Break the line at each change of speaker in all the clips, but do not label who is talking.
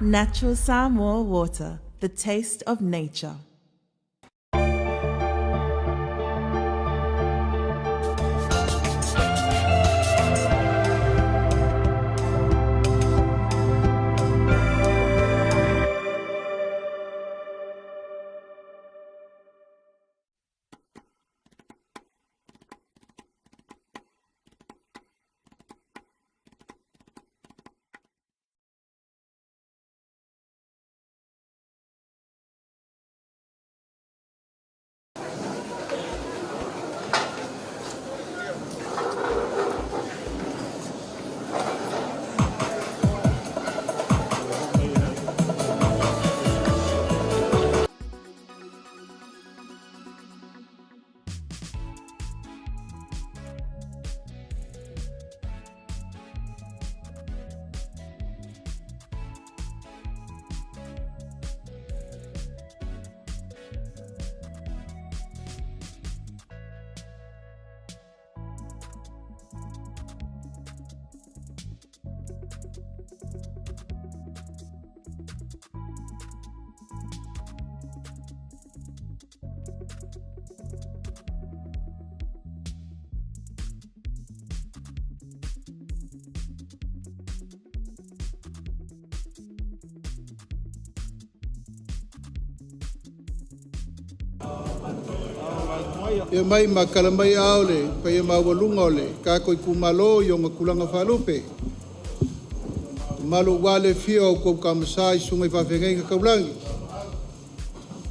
Natural Samoa water, the taste of nature.
Ia mai ma kala mai ao le paia maualuga o le tatou itumalo i ona tulaga faalupe. Mamalu aua le afio o outou Tama Sa i susuga i faafeagaiga taulagi,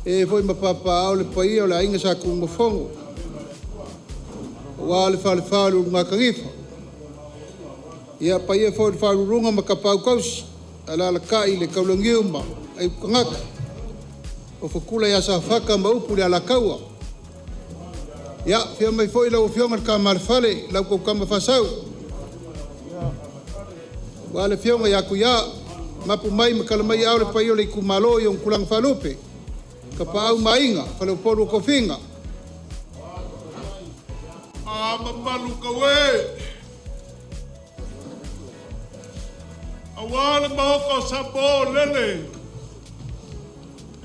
ee foi ma papaaao le paia o le Aiga Sa Tunumafono, aua le Falefa o le Ulugatanifa. Ia, paia foi i le Faauluuluga ma Tapaau tausi, alaalatai le Taulauniu ma aitu tagata, o Fetula ia Safata ma upu i le Alataua. Ia, afio mai foi lau Afioga i le Tama a le Fale, lau tou Tama Faasau, aua le Afioga ia Tuia, mapu mai ma tala mai ao le paia o le itumalo i ona tulaga faalupe, Tapaau ma Aiga, Faleupolu o Tofiga.
A mamalu kau e, aua le maoka o Samoa o lele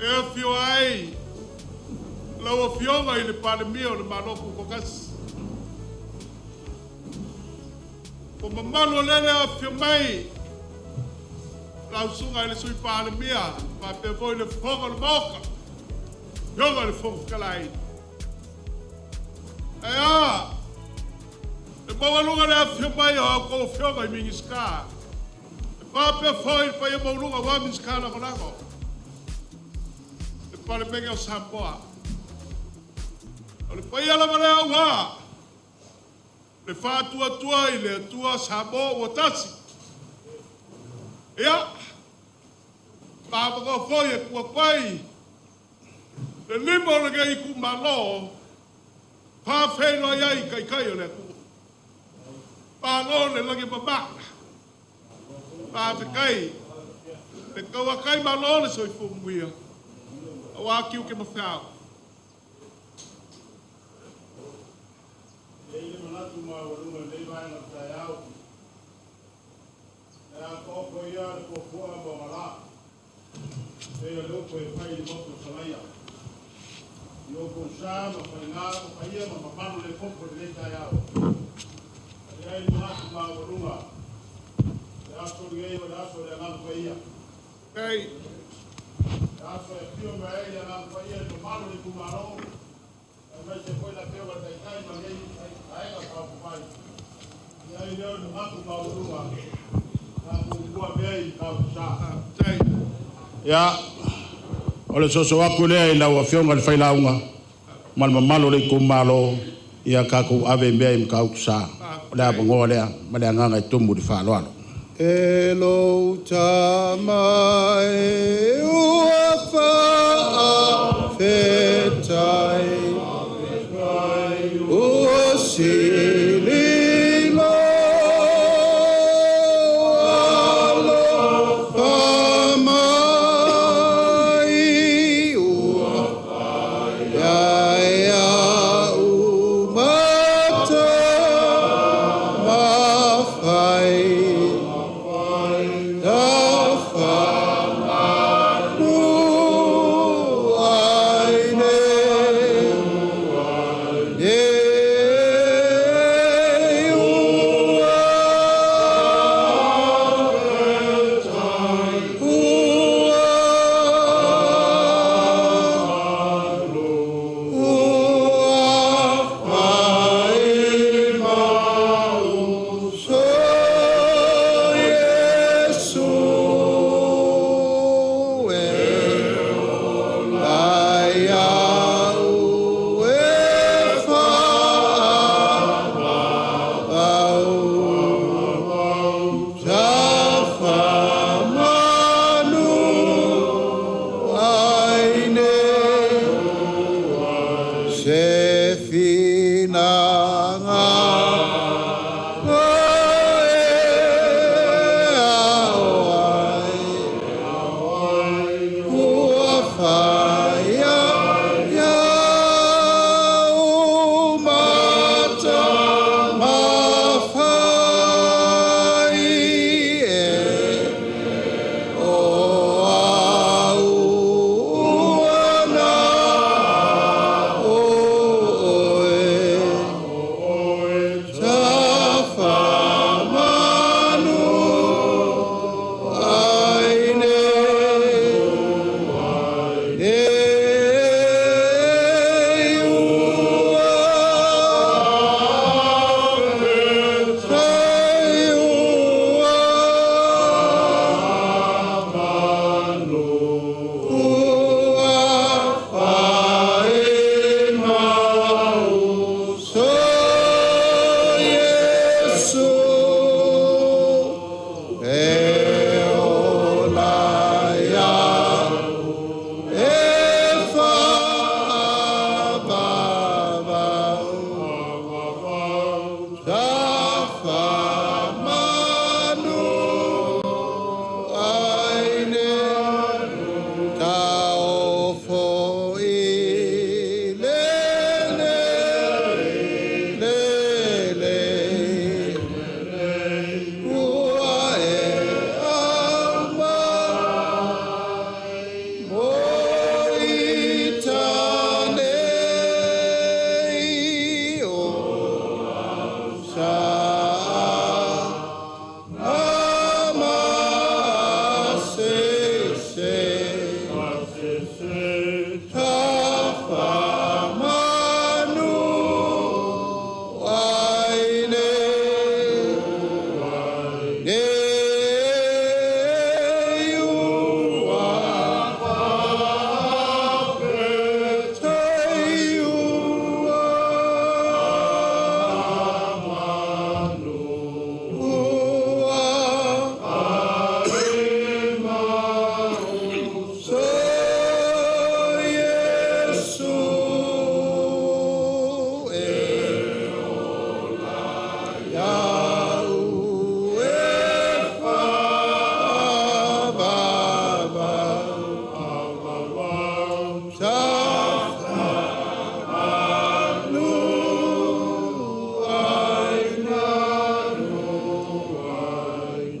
e afio ai lau Afioga i le Palemia o le Malo Tutoatasi. Ua mamalu o lele afio mai lau susuga i le Sui Palemia faapea foi le Fofoga o le Maota, Afioga i le Fofoga Fetalai. Ae a le maualuga le afio mai o a outou afioga i Minisita, e faapea foi le paia maualuga aua Minisita Lagolago, le Palemene o Samoa. O le paia lava lea aua le faatuatua i le Atua Samoa ua tasi. Ia, maavanoa foi e tuu atu ai le lima o lenei itumalo faafeiloai ai i Taitai o le atunuu. Malo le lagi e mama. Faafetai le tauatai, malo le soifua manuia aua tiute ma feau.
E i ai le manatu maualuga i lenei vaega o le taeao, o le a taoto ia le puapua ma ona la, pei o le upu e fai i le motu o Salaia. I outou sa ma faiga ma paia ma mamalu le popo i lenei taeao. E i ai le manatu maualuga, le aso lenei o le aso o le Agaga Paia. Le aso e afio mai ai le Agaga Paia i le mamalu o le itumalo, aemaise foi le Afioga i le Taitai ma lenei Vaega Faaupufai. E i ai lea o le manatu maualuga, tatou ua mea i tausa. Ia, o le soso atu lea i lau Afioga i le Failauga ma le mamalu o le itumalo, ia tatou ave mea i Matautu Sa. O le avanoa lea ma le agaga e tumu i le faaaloalo.
E lou tama e ua faafetai, ua sili lou alofa mai, ua fai au mata mafai tafa. e ola iā e faavavau tafamanu ai ne taofo i le le le le ua e auma mo i tane o sa ama se se tafamanu ai ne ne ua tai ua ua so Iesu e iau e faavavau tafamanu ai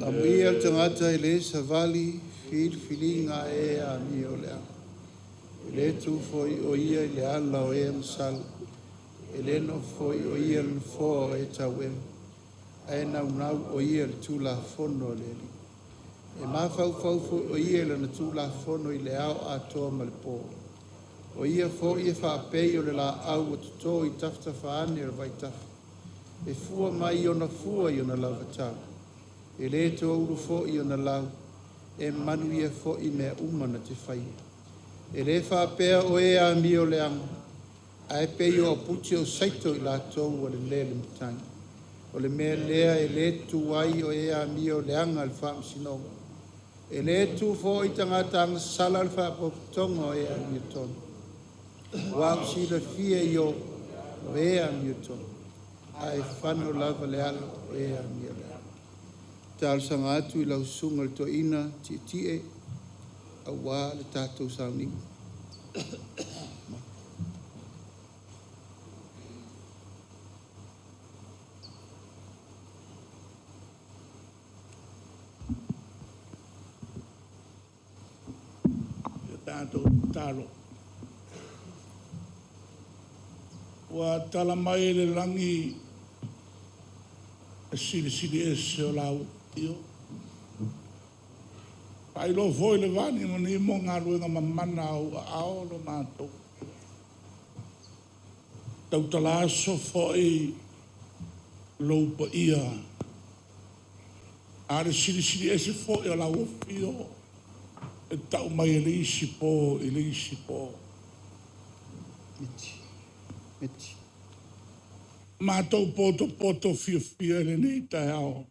Amuia le tagata e le savali filifiliga e amio leaga. E le tu foi o ia i le ala o e masalo. E le nofo foi o ia i le nofoa o e tauema. Ae naunau o ia i le tulafono a le Alii. E mafaufau foi o ia i lana tulafono i le ao atoa ma le po. O ia foi e faapei o le laau ua toto i tafatafa ane o le vaitafe. E fua mai ona fua i ona lava tau. E le toulu foi ona lau. E manuia foi mea uma na te faia. E le faapea o e amio leaga, ae pei o aputi o saito i latou ua lelea le matagi. O le mea lea e le tu ai o e amio leaga i le faamasinoga. E le tu foi tagata agasala i le faapotopotoga o e amiotonu. Ua ou silafia i o o e amiotonu, ae fano lava le ala o e amio leaga. Talosaga atu i lau susuga i le toeaina tietie aua le tatou sauniga.
Ia tatou tatalo. Ua tala mai e le lagi le silisili ese o lau afio. Faailoa foi le vanimonimo galuega mamana a ou aao lo matou. Tautala aso foi lou paia. A le silisili ese foi o lau afio e tau mai e le isi po i le isi po.
Miti. Miti.
Matou potopoto fiafia i lenei taeao.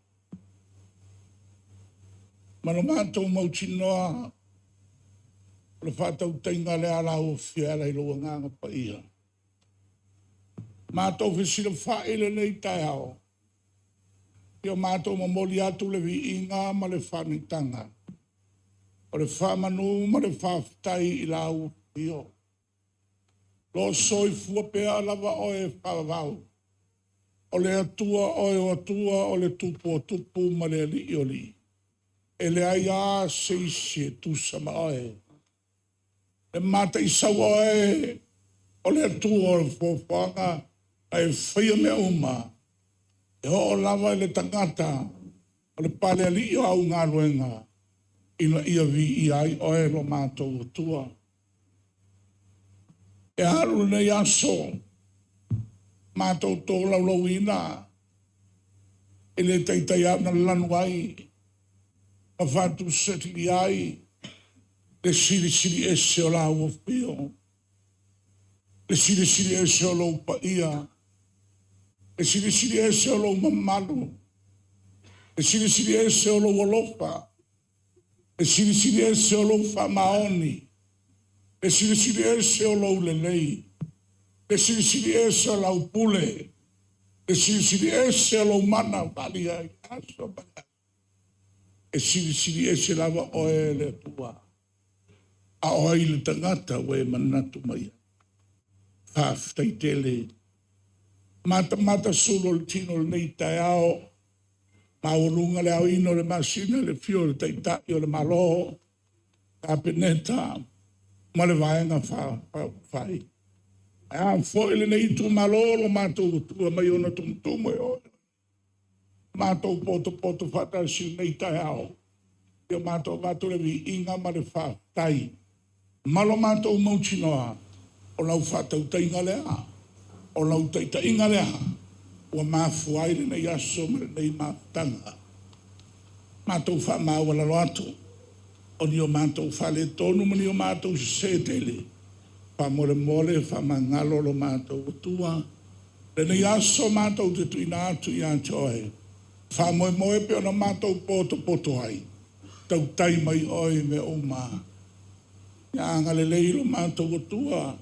Ma lo matou mautinoa o le faatautaiga lea a lau afio e ala i lou agaga paia. Matou fesilafai i lenei taeao, ia matou momoli atu le viiga ma le faanitaga, o le faamanu ma le faafetai i lau afio. Lo soifua pea lava oe e faavavau. O le Atua oe o Atua, o le Tupu o Tupu ma le Alii o Alii. E leai lava se isi e tusa ma oe. E mataisau oe o le Atua o le foafoaga na e faia mea uma. E oo lava i le tagata o le palealii o au galuega ina ia viia ai oe lo matou Atua. E alu lenei aso matou tolaulauina e le taitai lava ona lanu ai ma faatusatuia ai le silisili ese o lau afio, le silisili ese o lou paia, le silisili ese o lou mamalu. Le silisili ese o lou alofa, le silisili ese o lou faamaoni, le silisili ese o lou lelei, le silisili ese o lau pule, le silisili ese o lou mana faaalia i le aso ma le aso. E silisili ese lava oe le Atua, a o ai le tagata ua e manatu mai ai. Faafetai tele. Matamata sulu o le tino o lenei taeao, maualuga le aoina o le masina i le afio o le Taitai o le Malo, Kapeneta ma le Vaega Faaupufai. Ae a foi lenei itumalo lo matou atua mai ona tumutumu e oo i matou potopoto faatasi i lenei taeao, ia matou avatu le viiga ma le faafetai ma lo matou mautinoa o lau faatautaiga lea, o lau taitaiga lea ua mafua ai lenei aso ma lenei mafutaga. Matou faamaualalo atu o ni o matou faaletonu ma ni o matou sesē tele, faamolemole faamagalo lo matou Atua. Lenei aso matou te tuuina atu ia te Oe, faamoemoe pei ona matou potopoto ai, tautai mai Oe i mea uma. Ia agalelei lo matou Atua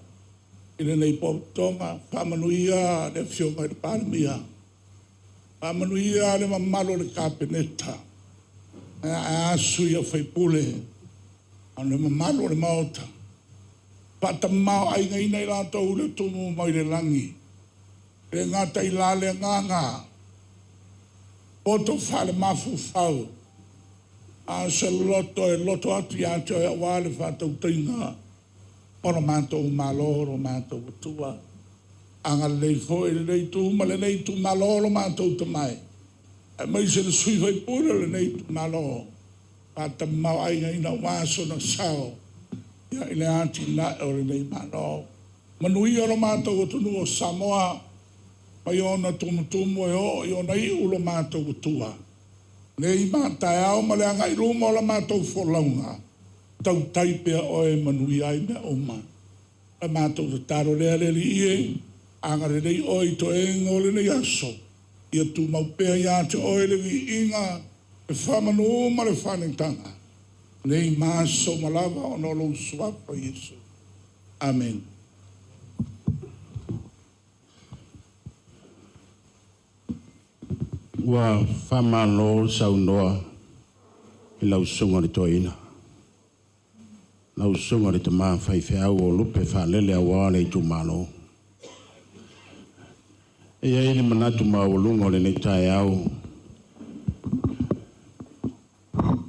i lenei potopotoga, faamanuia le Afioga i le Palemia, faamanuia le mamalu o le Kapeneta, ae a sui usufono o le mamalu o le Maota, faatamaoaigaina i latou i le tumu mai le lagi, e le gata i la le agaga, poto faale-mafaufau, a o se loto e loto atu ia te Oe aua le faatautaiga o lo matou Malo, lo matou Atua. Agalelei foi i lenei itu ma lenei itumalo lo matou tamae, aemaise le sui usufono o lenei itumalo, faatamaoaigaina aua sona sao i le atinae o lenei Malo. Manuia lo matou atunuu o Samoa, mai ona tumutumu e oo i ona iu lo matou Atua. Nei ma taeao ma le agai i luma o la matou folauga, tautai pea Oe e manuia ai mea uma. O le matou tatalo lea le Alii e, agalelei Oe i toega o lenei aso, ia tumau pea ia te Oe le viiga, le faamanu ma le faaneetaga, nei ma aso uma lava ona o lou Suafa Iesu. Amene.
Ua faamalo saunoa i lau Susuga i le Toeaina, lau Susuga i le Tama Faifeau o lupe faalele aua le itumalo. E i ai le manatu maualuga o lenei taeao,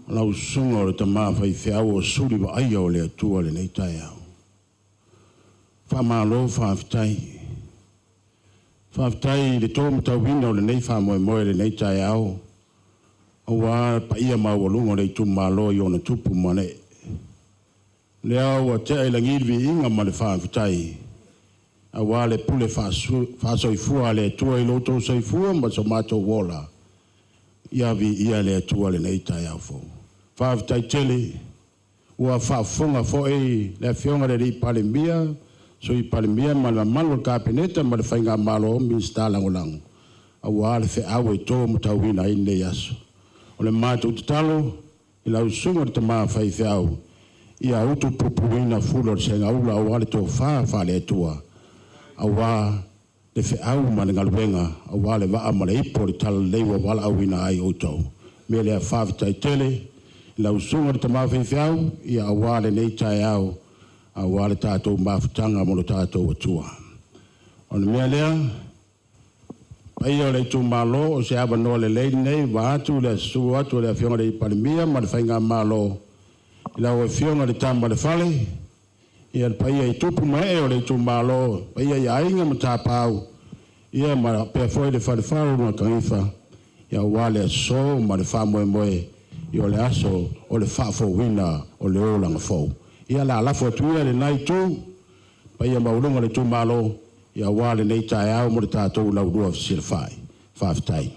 o lau Susuga o le Tama Faifeau o suli vaaia o le Atua i lenei taeao. Faamalo faafetai. Faafetai i le tōmatauina o lenei faamoemoe i lenei taeao, aua le paia maualuga o le itumalo i ona tupu ma ee. Lea ua tea i lagi le viiga ma le faafetai, aua le pule faasoifua a le Atua i lo outou soifua ma so matou ola, ia viia le Atua i lenei taeao fou. Faafetai tele. Ua faafofoga foi le Afioga i le Palemia, Sui Palemia ma le mamalu o le Kapeneta ma le Faigamalo, Minisita Lagolago, aua le feau e tōmatauina ai lenei aso. O le matou tatalo i lau Susuga i le Tama Faifeau, ia utupupuina fula o le segaula aua le tofa faale-Atua, aua le feau ma le galuega, aua le vaa ma le ipu o le talalelei ua valaauina ai outou. O le mea lea, faafetai tele i lau Susuga i le Tama Faifeau, ia aua lenei taeao, aua le tatou mafutaga mo le tatou Atua. O le mea lea, paia o le itumalo, o se avanoa lelei lenei, vaeatu le susu atu o le Afioga i le Palemia ma le Faigamalo, i lau Afioga i le Tama a le Fale, ia le paia i tupu ma ee o le itumalo, paia i aiga ma tapaau, ia ma pea foi le falefa o Matanifa, ia aua le aso ma le faamoemoe, ia o le aso o le faafouina o le olaga fou. Ia la lafo atu ia lena itu, paia maualuga o le itumalo, ia aua lenei taeao mo le tatou laulua fesilafai. Faafetai.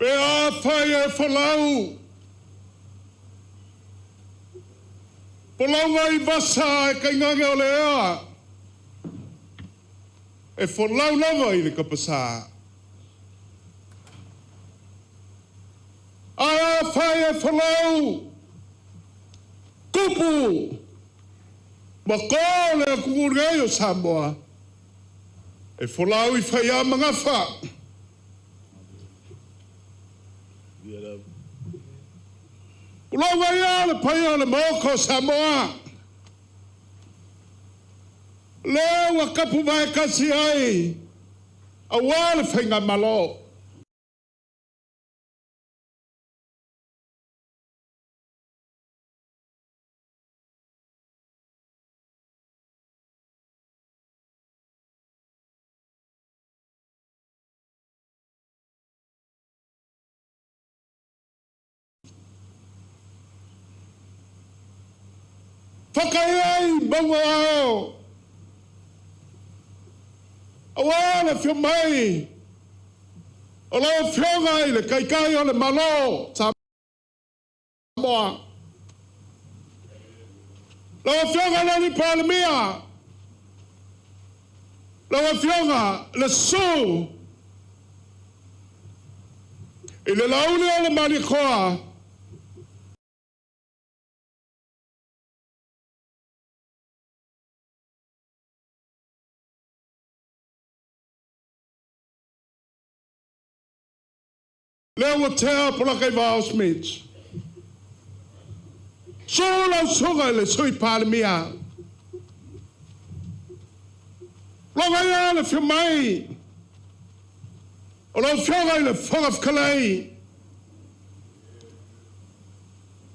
Pe afai e folau, folauga i vasa e kaigage o le ea, e folau lava i le kapasā. Ae afai e folau, kupu ma kō le atunuu nei o Samoa, e folau i faia ma gafa. Tulou ai a le paia o le Maota o Samoa, lea ua tapu vaetasi ai aua le faigamalo. Whakaea ai mauga ao, auā le afio mai o lau Afioga i le Taitai o le Malo o Samoa, lau Afioga i le Alii Palemia, lau Afioga le Susu i le Lauli o le Malietoa. Lea ua tea Polataivao Schmidt. Susu lau susuga i le Sui Palemia. Logo ia le afio mai o lau Afioga i le Fofoga Fetalai.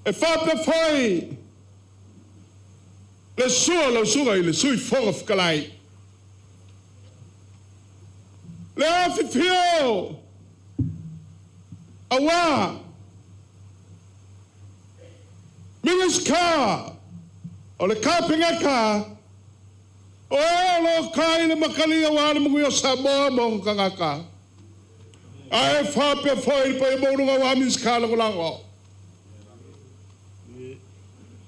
E faapea foi le susu o lau Susuga i le Sui Fofoga Fetalai. Le afifio auā Minisita o le Kapeneta o e o lo o kai le matali auā le manuia o Samoa ma ona tagata. Ae faapea foi le paia maualuga auā Minisita Lagolago.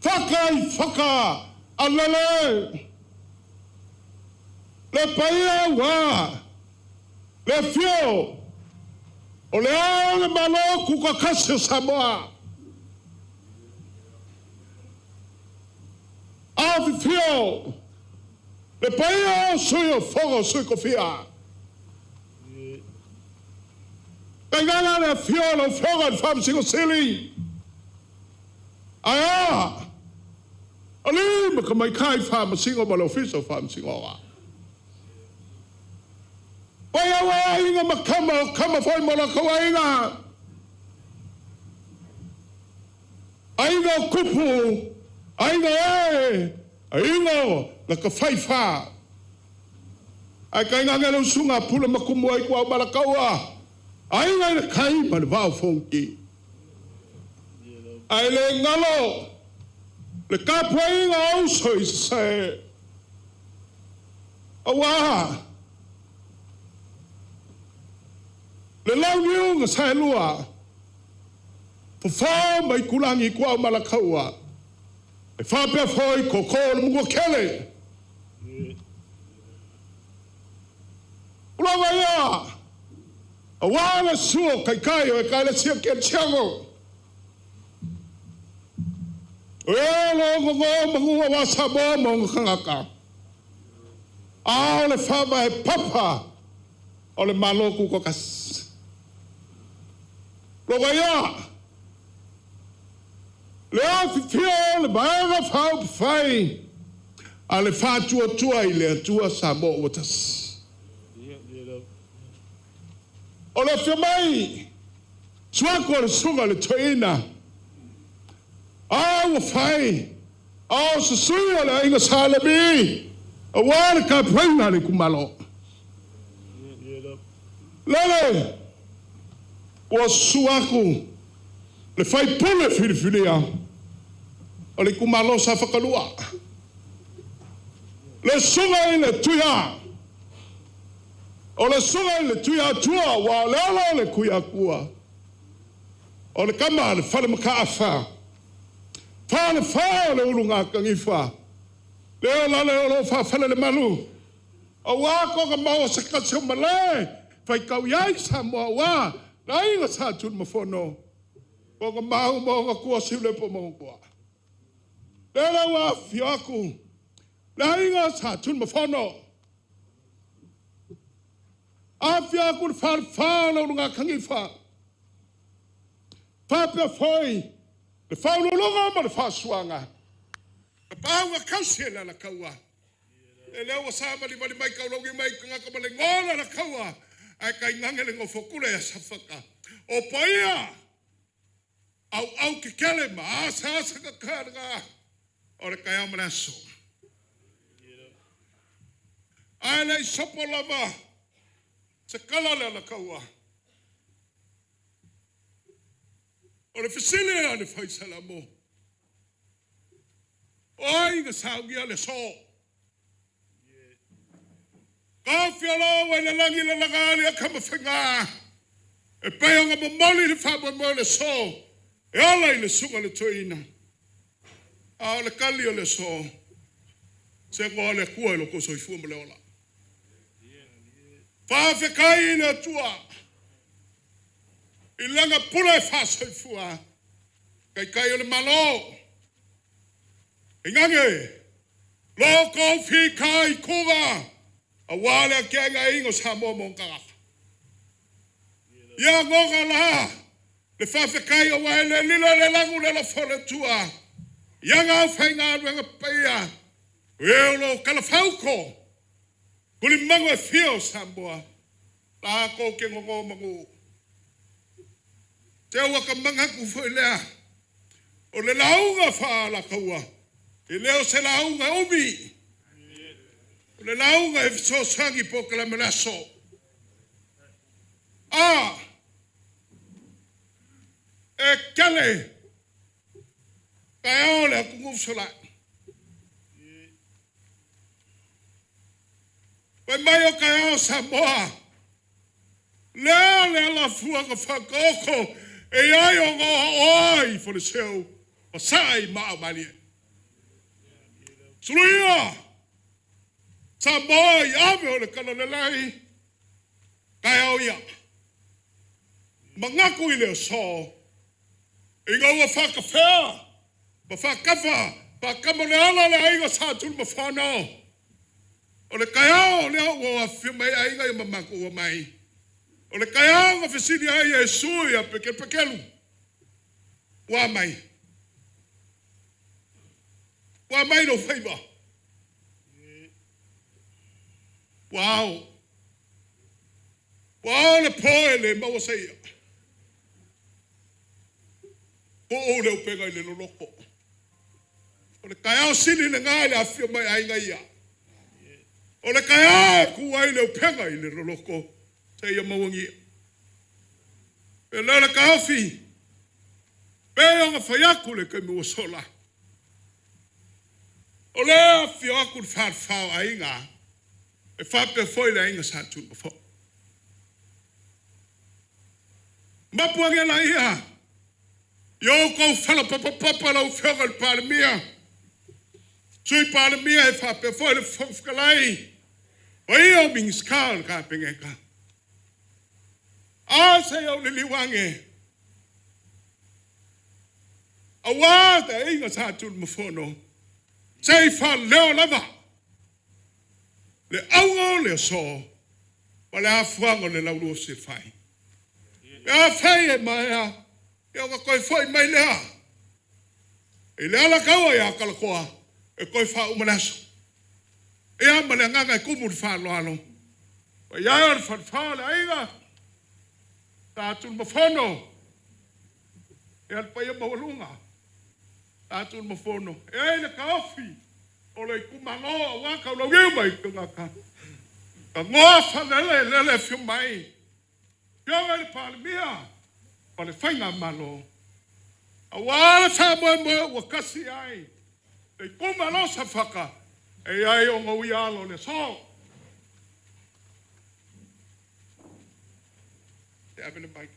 Faka i faka a lele le paia auā le afio o Le Ao o le Malo Tutoatasi o Samoa. Afifio le paia o Sui o Fono o Sui Tofia. Tainana le afio o lau Afioga i le Faamasino Sili, ae a alii ma tamaitai Faamasino ma le Ofisa o Faamasinoga. Paia ua aiga ma tama o tama foi ma latou aiga. Aiga o Kupu, aiga e, aiga o Latafaifa. Ae tainane le usuga a Pule ma Tumua i Tuau ma Lataua, aiga i le tai ma le vaa o Fonoti. Ae le galo le tapuaiga o uso i Sasae. Auā le launiu na saelua, fofo ma itulagi Tuau ma Lataua, e faapea foi koko o le Manuatele. Pulava ia, auā le susu o Taitai o Ekalesia Kerisiano, o e o lo o nono manu auā Samoa ma ona tagata, a o le faavae papa o le Malo Tutoatasi. Pulava ia, le afifio o le Vaega Faaupufai a le Faatuatua i le Atua Samoa ua Tasi. O le afio mai suaku o le susuga i le toeaina, a ua fai a o se sui o le aiga Sa Levi aua le tapuaiga a le itumalo. Lele ua susu aku le faipule filifilia o le itumalo Sa Fatalua, le susuga i le Tuia, o le susuga i le Tuiatua, ua o le alo o le Tuiatua. O le kama a le fale Mataafa, falefa o le ulugatanifa, le ola lea o lo o faafalelemalu, aua toga maua se tasi o malae, faitau i ai Samoa aua le aiga Sa Tunumafono, ona mau ma ona tua Siulepa ma ona tua. Lele ua afifio atu le aiga Sa Tunumafono, afifio atu le falefa o le Ulugatanifa, faapea foi le faauluuluga ma le faasuaga, Tapaau na tausi e le Alataua, e lea ua savalivali mai taulauni mai tagata ma le igoa o le Alataua, ae tainane le nofo a Safata. O paia, auau tetele ma asaasa tatalaga o le taeao ma le aso. Ae le i sopo lava se tala a le Alataua, o le fesili a le fai Salamo, o ai na saunia le aso? Taofi o loa ua i le lagi le laga ali a Tamafaiga, e pei ona momoli le faamoemoe o le aso, e ala i le susuga i le toeaina. A o le tali o le aso, se goa le Atua i lo outou soifua ma le ola. Faafetai i le Atua i lana pule faasoifua, Taitai o le Malo, inage lo outou fitaituga aua le atiaegaina o Samoa ma ona tagata. Ia goga la le faafetai aua e le lilo i le lanu le alofa o le Atua i ana aufaigaluega paia, o e o lo o talafauto tulimagu e fia o Samoa, latou te nonomanu. Se ua ta manatu foi lea, o le lauga faa-Alataua, e le o se lauga e umi, o le lauga e fesoasoani i polokalame o le aso. A e tele taeao le atunuu fesolai. Fai mai o taeao Samoa, lea le alafua na faataoto e i ai ona oaoa i Faleseu, ma saa i maa o malie. Suluia Samoa i ave o le talalelei, taeao ia. Manatu i le aso, ina ua faatafea ma faatafa faatama o le ala le aiga Sa Tunumafono. O le taeao lea ua afifio mai aiga ia ma matou omai. O le taeao na fesili ai Iesu ia Pekelu, ua mai. Ua mai lou faiva. Ua ao. Ua ao le po e le maua se ia. Tuu le upega i le loloto. O le taeao sili lena i le afifio mai aiga ia. O le taeao e tuu ai le upega i le loloto, seia mauagia. E lea le taofi, pe ona fai atu le taimi ua sola. O lea afifio atu le falefa o aiga, e faapea foi le aiga Sa Tunumafono. Mapu age laia, i outou falapapapapa lau Afioga i le Palemia, Sui Palemia e faapea foi le Fofoga Fetalai, o ia o Minisita o le Kapeneta. A se i ou liliu ane, aua te aiga Sa Tunumafono, se i faaleo lava le auga o le aso ma le afuaga o le laulua fai. E afai e maea, ia ona toe foi mai lea i le alataua ia Talakoa e toe faauma le aso. Ia ma le agaga e tumu le faaaloalo. Paia e o le falefa o le aiga Sa Tunumafono, ia le paia maualuga Sa Tunumafono. E ai le taofi o le itumalo aua taulauniu mai tagata. Tagoa falele lele afio mai. Afioga i le Palemia ma le Faigamalo. Aua le faamoemoe ua tasi ai le itumalo Safata e i ai ona ui alo o le aso. Te ave le mic.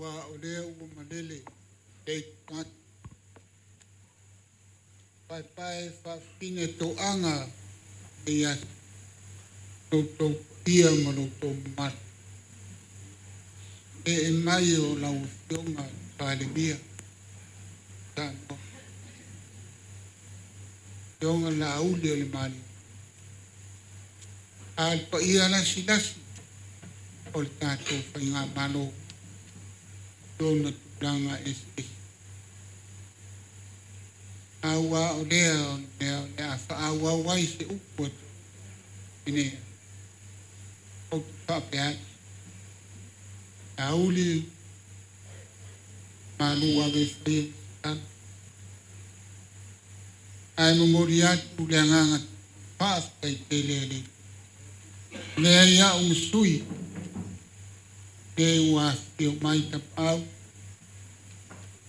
Auā o lea ua malele le itulagi. Paepae faafafine toaga lenei aso i lo outou paia ma lo outou mamalu. Ee mai o lau Afioga i le Palemia o Samoa, Afioga Laauli o le Malietoa, a o le paia lasilasi o le tatou Faigamalo i ona tulaga eseese. Aua o lea o le mea o le a faaauau ai se upu a lenei ou te faapea atu, Laauli, malu ave e faia ma se tala. Ae momoli atu le agaga faafetai tele a le Avea ai au ma sui le ua afifio mai tapaau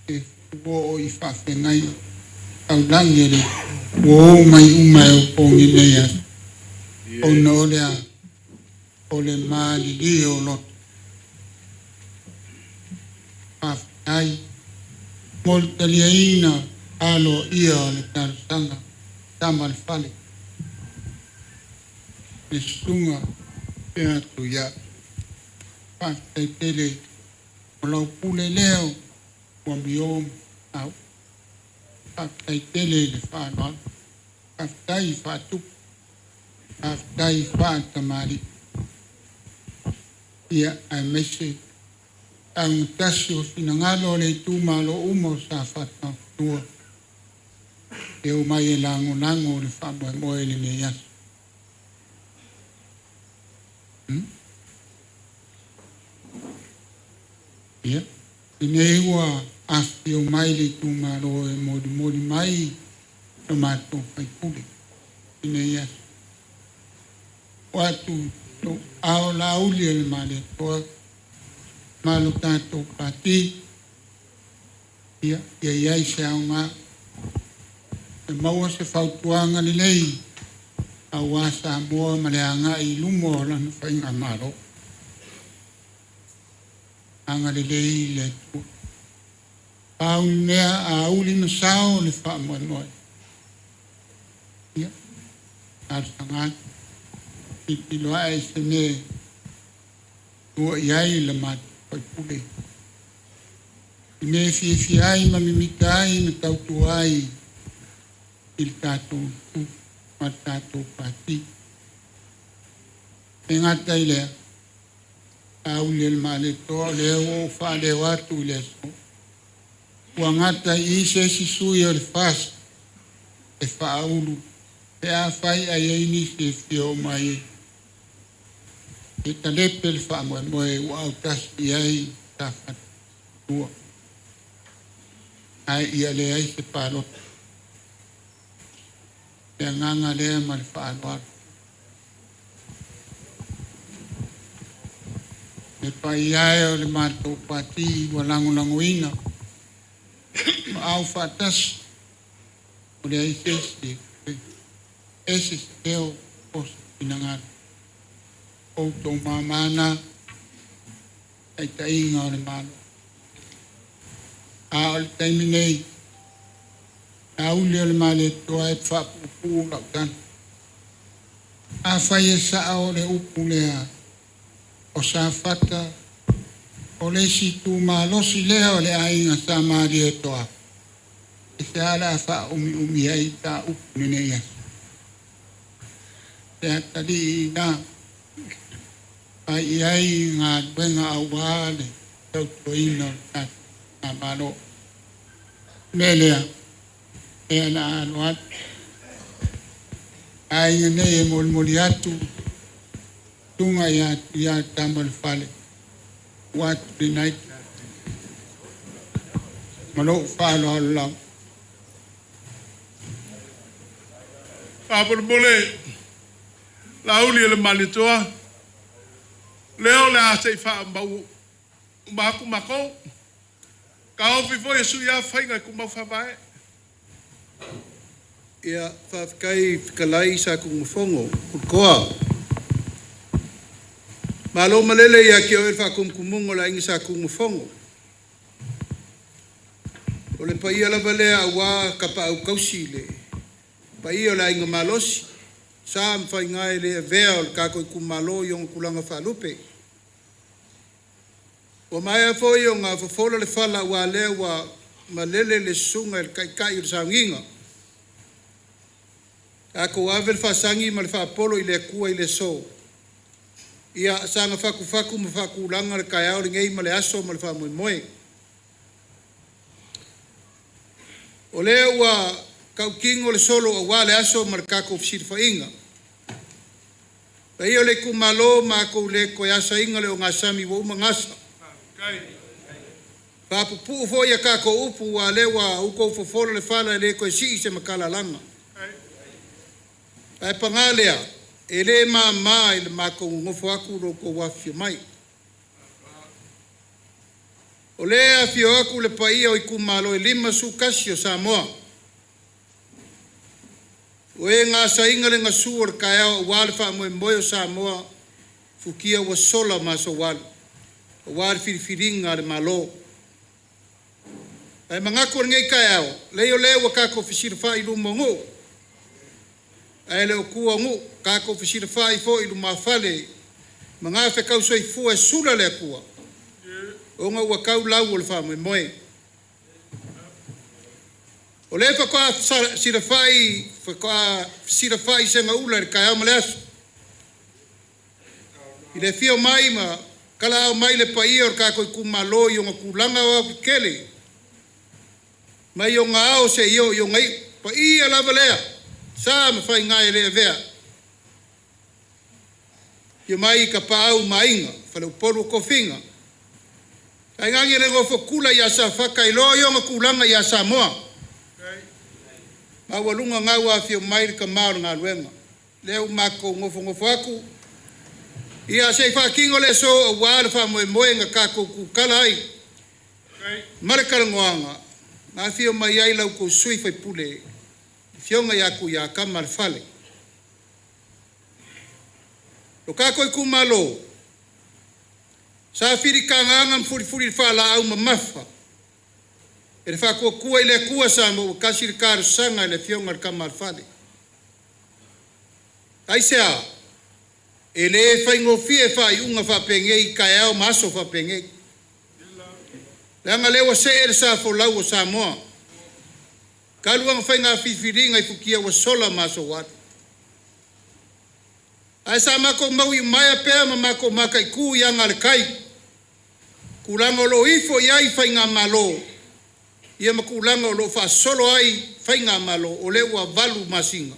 e fuo i faafeagaiga taulagi e le ua o mai uma e opogi nei aso ona o le a o le malilie o loto. Faafetai mo le taliaina aloaia o le talosaga tama le fale le susuga pea atu ia. Faafetai tele o lau pule lea ua mio au. Faafetai tele i le faaaloalo, faafetai faatupu, faafetai faatamalii. Ia aemaise augatasi o finagalo o le itumalo uma o Safata 2 e omai e lagolago le faamoemoe i lenei aso. Ia, lenei ua afifio mai le itumalo e molimoli mai lo matou faipule i lenei aso. Ua atu ao Laauli e le Malietoa ma lo tatou pati, ia i ai se aoga e maua se fautuaga lelei aua Samoa ma le agai i luma o lana faigamalo. Agalelei le Atua. Pau le mea a uli ma sao le faamoemoe. Ia, talosaga atu, tilotilo ae i se mea tua i ai le matou faipule. I mea e fiafia ai ma mimita ai ma tautua ai i le tatou itu ma le tatou pati. E gata i lea, Laauli o le Malietoa, o lea ua ou faaleo atu i le aso, ua gata i i se isi sui o le FAST e faaulu pe afai ae i ai nisi e fia oo mai e talepe le faamoemoe ua autasi i ai Safata 2, ae ia leai se palota. Le agaga lea ma le faaaloalo. Le paia e o le matou pati ua lagolagoina ma au faatasi o leai se isi e ese se leo o se finagalo. Outou mamana taitaiga o le Malo. A o le taimi nei, Laauli o le Malietoa e faapuupuu lau tala. Afai e sao le upu lea o Safata o le isi itumalosi lea o le aiga Sa Malietoa, e se a le a faaumiumi ai ta upu lenei aso. Se atalii ina fai i ai galuega aua le tautuaina o le tatou Malo. Mea lea, e ala alo atu. Aiga nei e molimoli atu tunga ia Tamalefale ua atu lenei ma lou faaaloalo lava.
Faamolemole Laauli e le Malietoa, lea o le a se i faamau uma atu matou. Taofi foi e sui lava faiga e tumau faavae.
Ia, faafetai fetalai sa tunumafono Ututoa. Malo malele ia te oe le faatumutumuga o le aiga sa Tunumafono. O le paia lava lea aua Tapaau tausi, le paia o le Aiga Malosi, Sa ma Faiga e le avea o le tatou Itumalo i ona tulaga faalupe. Ua maea foi ona fofola le fala aua o lea ua malele le susuga i le Taitai o le sauniga. Tatou ave le faasagi ma le faapolo i le Atua i le aso, ia saga fatufatu ma faatulaga le taeao lenei ma le aso ma le faamoemoe. O lea ua tautino le solo aua le aso ma le tatou fesilafaiga. Le paia o le itumalo, matou te le toe asaina le ogasami ua uma ona asa, faapuupuu foi a tatou upu aua o lea ua outou fofola le fala e le toe sii se matalalaga. Ae paga lea, e le mama i le matou nonofo atu lo outou afifio mai. O lea e afifio atu le paia o itumalo e 51 o Samoa, o e na asaina le gasu o le taeao aua le faamoemoe o Samoa, futia ua sola ma aso ua alu, aua le filifiliga a le Malo. Ae manatu o lenei taeao, leai o lea ua tatou fesilafai i luma o nuu, ae le o tua o nuu, tatou fesilafai foi i lumafale i magafetau soifua e sula le Atua ona ua tau lau o le faamoemoe. O lea faatoa fesilafai segaula i le taeao ma le aso, i le afio mai ma talaaao mai le paia o le tatou itumalo i ona tulaga aoaotetele, mai ona ao seia oo i ona iu, o le paia lava lea, o sa ma faiga e le avea, afio mai Tapaau ma Aiga, Faleupolu o Tofiga, tainane le nofo a tula ia Safata e iloa i ona tulaga ia Samoa. Maualuga gau ua afio mai le tama o le galuega, lea ua matou nofonofo atu, ia se i faatino le aso aua le faamoemoe na tatou kukala ai ma le talanoaga na afio mai ai la outou sui usufono le Afioga ia Tuiaana Tamaalefale. Lo tatou itumalo, sa filitagaga ma fulifuli faalaau mamafa e le Faatuatua i le Atua Samoa ua Tasi le talosaga i le Afioga i le Tama a le Fale. Aisea? E le faigofie faaiuga faapenei i taeao ma aso faapenei, leaga o lea ua see le sa folau o Samoa talu ana faiga filifiliga i futia ua sola ma aso ua alu. Ae sa matou mauiumaea pea ma matou mataitu i aga a le tai, tulaga o lo o ifo i ai faigamalo ia ma tulaga o lo o faasolo ai faigamalo, o lea ua 8 masina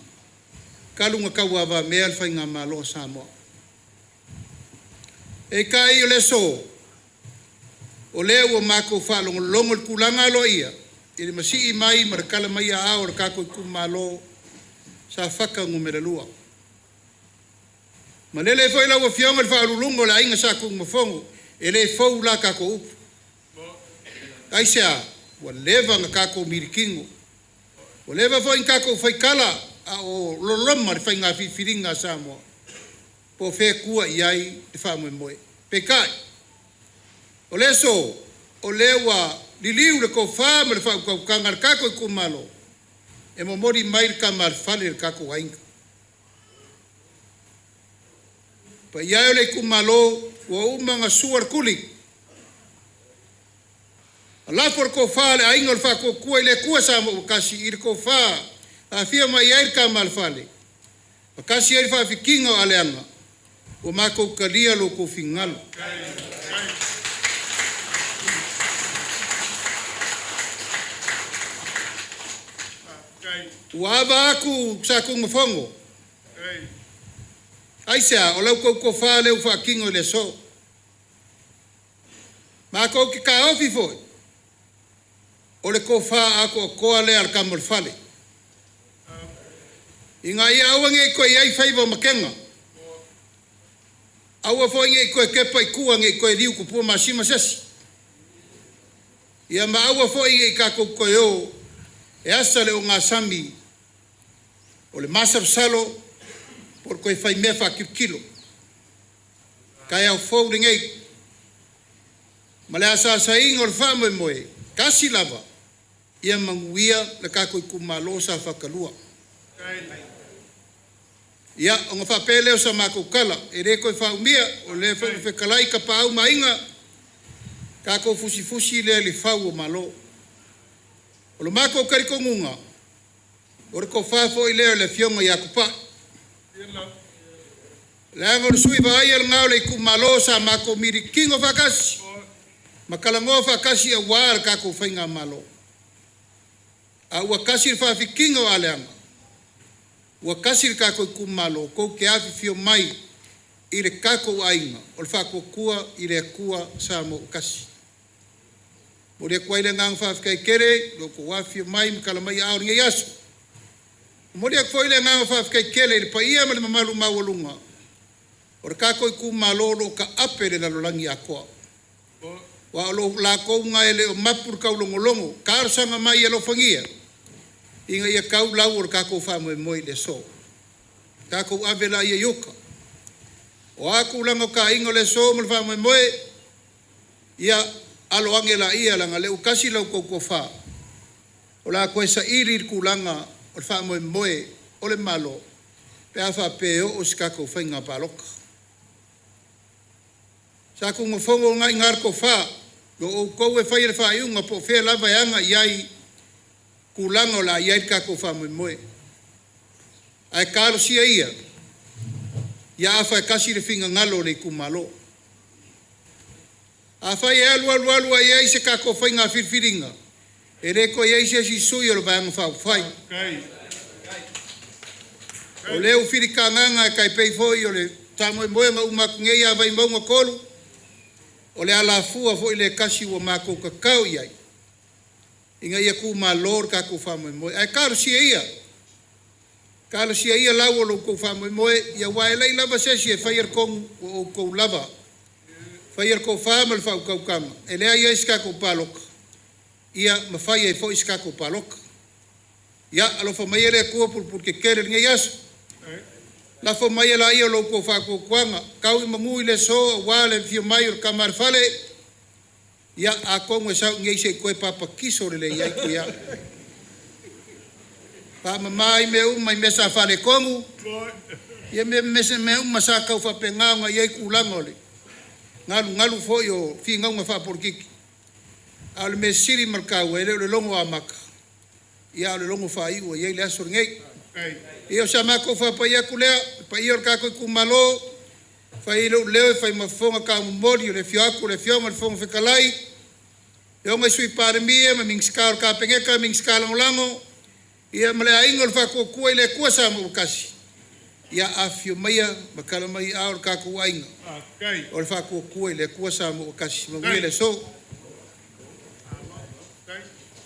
talu ona tauavamea le faigamalo a Samoa. Peitai o le aso, o lea ua matou faalogologo i le tulaga aloaia i le masii mai ma le tala mai aao o le tatou itumalo Safata 2. Malele foi lau Afioga i le Faauluuluga o le Aiga Sa Tunumafono, e le fou la tatou upu. Aisea? Ua leva ona tatou militino, ua leva foi ona tatou faitala a o loloma le faiga filifiliga a Samoa, po o fea e tua i ai le faamoemoe. Peitai, o le aso, o lea ua liliu le tofa ma le faautautaga a le tatou itumalo e momoli mai le tama a le fale i le tatou aiga. Le paia e o le itumalo, ua uma ona sua le tuli, lalafo le tofa a le Aiga o le Faatuatua i le Atua Samoa ua Tasi i le tofa na afio mai ai le tama a le fale, ma tasi ai le faafitiga o aleaga ua matou talia lo outou finagalo. Ua ava atu Satunumafono, aisea? O la outou tofa lea ua faatino i le aso. Matou te taofi foi, o le tofa atoatoa lea a le tama o le fale, ina ia aua ne i toe i ai faiva o matega, aua foi ne i toe tepa i tua ne i toe liu tupua masima se asi, ia ma aua foi ne i tatou toe o e asa le ogasami o le masalosalo po o le toe faimea faatilotilo. Taeao fou lenei ma le asaasaina o le faamoemoe, e tasi lava. Ia manuia le tatou itumalo o Safata 2. Ia, ona faapea lea o sa matou tala, e le toe faaumia, o lea foi ua fetalai Tapaau ma Aiga, tatou fusifusi lea i le fau o Malo. O le matou talitonuga, o le tofa foi lea o le Afioga ia Tupai, leaga o le sui vaaia lena o le itumalo sa matou militino faatasi ma talanoa faatasi aua le tatou faigamalo. A ua tasi le faafitiga o aleaga, ua tasi le tatou itumalo, tou te afifio mai i le tatou aiga o le Faatuatua i le Atua Samoa ua Tasi. E momoli atu ai le agaga faafetai tele i lo outou afifio mai ma tala mai aao i lenei aso. E momoli atu foi le agaga faafetai tele i le paia ma le mamalu maualuga o le tatou itumalo o lo o taape i le lalolagi atoa, aua o latou na e le o mapu i le taulogologo, talosaga mai alofagia ina ia tau lau o le tatou faamoemoe i le aso. Tatou ave laia i uta. O a tulaga o taiga o le aso ma le faamoemoe, ia alo ane laia leaga o lea ua tasi la outou tofa, o le a toe saili le tulaga o le faamoemoe o le Malo pe a faapea e oo se tatou faiga palota. Sa tumafono lena e i ina le tofa, o outou e faia le faaiuga po o fea lava e aga i ai tulaga o le a i ai le tatou faamoemoe. Ae talosia ia, ia afa e tasi le finagalo o le itumalo. Afai e alu alu alu ae i ai se tatou faiga filifiliga, e le toe i ai se isi sui o le Vaega Faaupufai. O lea ua filitagaga e tai pei foi o le faamoemoe na uma atu nei ia Vaimauga 3, o le alafua foi lea e tasi ua matou tatao i ai, ina ia tumalo le tatou faamoemoe. Ae talosia ia, talosia ia lau o lo outou faamoemoe, aua e leai lava se isi e faia le tonu, o outou lava. E faia le tofa ma le faautautaga e leai ai se tatou palota, ia ma fai ai foi se tatou palota. Ia alofa maia le Atua pulepuletetele i lenei aso, lafo mai laia o lo outou faatuatuaga, tau i manu i le aso aua le afio mai o le Tama a le Fale, ia atonu e sau i inei se i toe papatiso lelei ai Tuiaana. Faamama ai mea uma i mea sa faaletonu, ia mea uma sa tau faapena ona i ai tulaga o le galugalu foi o finauga faapolokiki, a o le mea sili ma le taua, e le o le logo amata, a o le logo faaiu ua i ai le aso lenei. Ia o sa matou faapai atu lea, le paia o le tatou itumalo, e fai ai lou leo e fai ma fofoga taumomoli o le afio atu o le Afioga i le Fofoga Fetalai, Afioga i le Sui Palemia ma Minisita o le Kapeneta, Minisita Lagolago, ia ma le Aiga o le Faatuatua i le Atua Samoa ua Tasi, ia afifio maia ma tala mai ai o le tatou aiga o le Faatuatua i le Atua Samoa ua Tasi. Manuia le aso.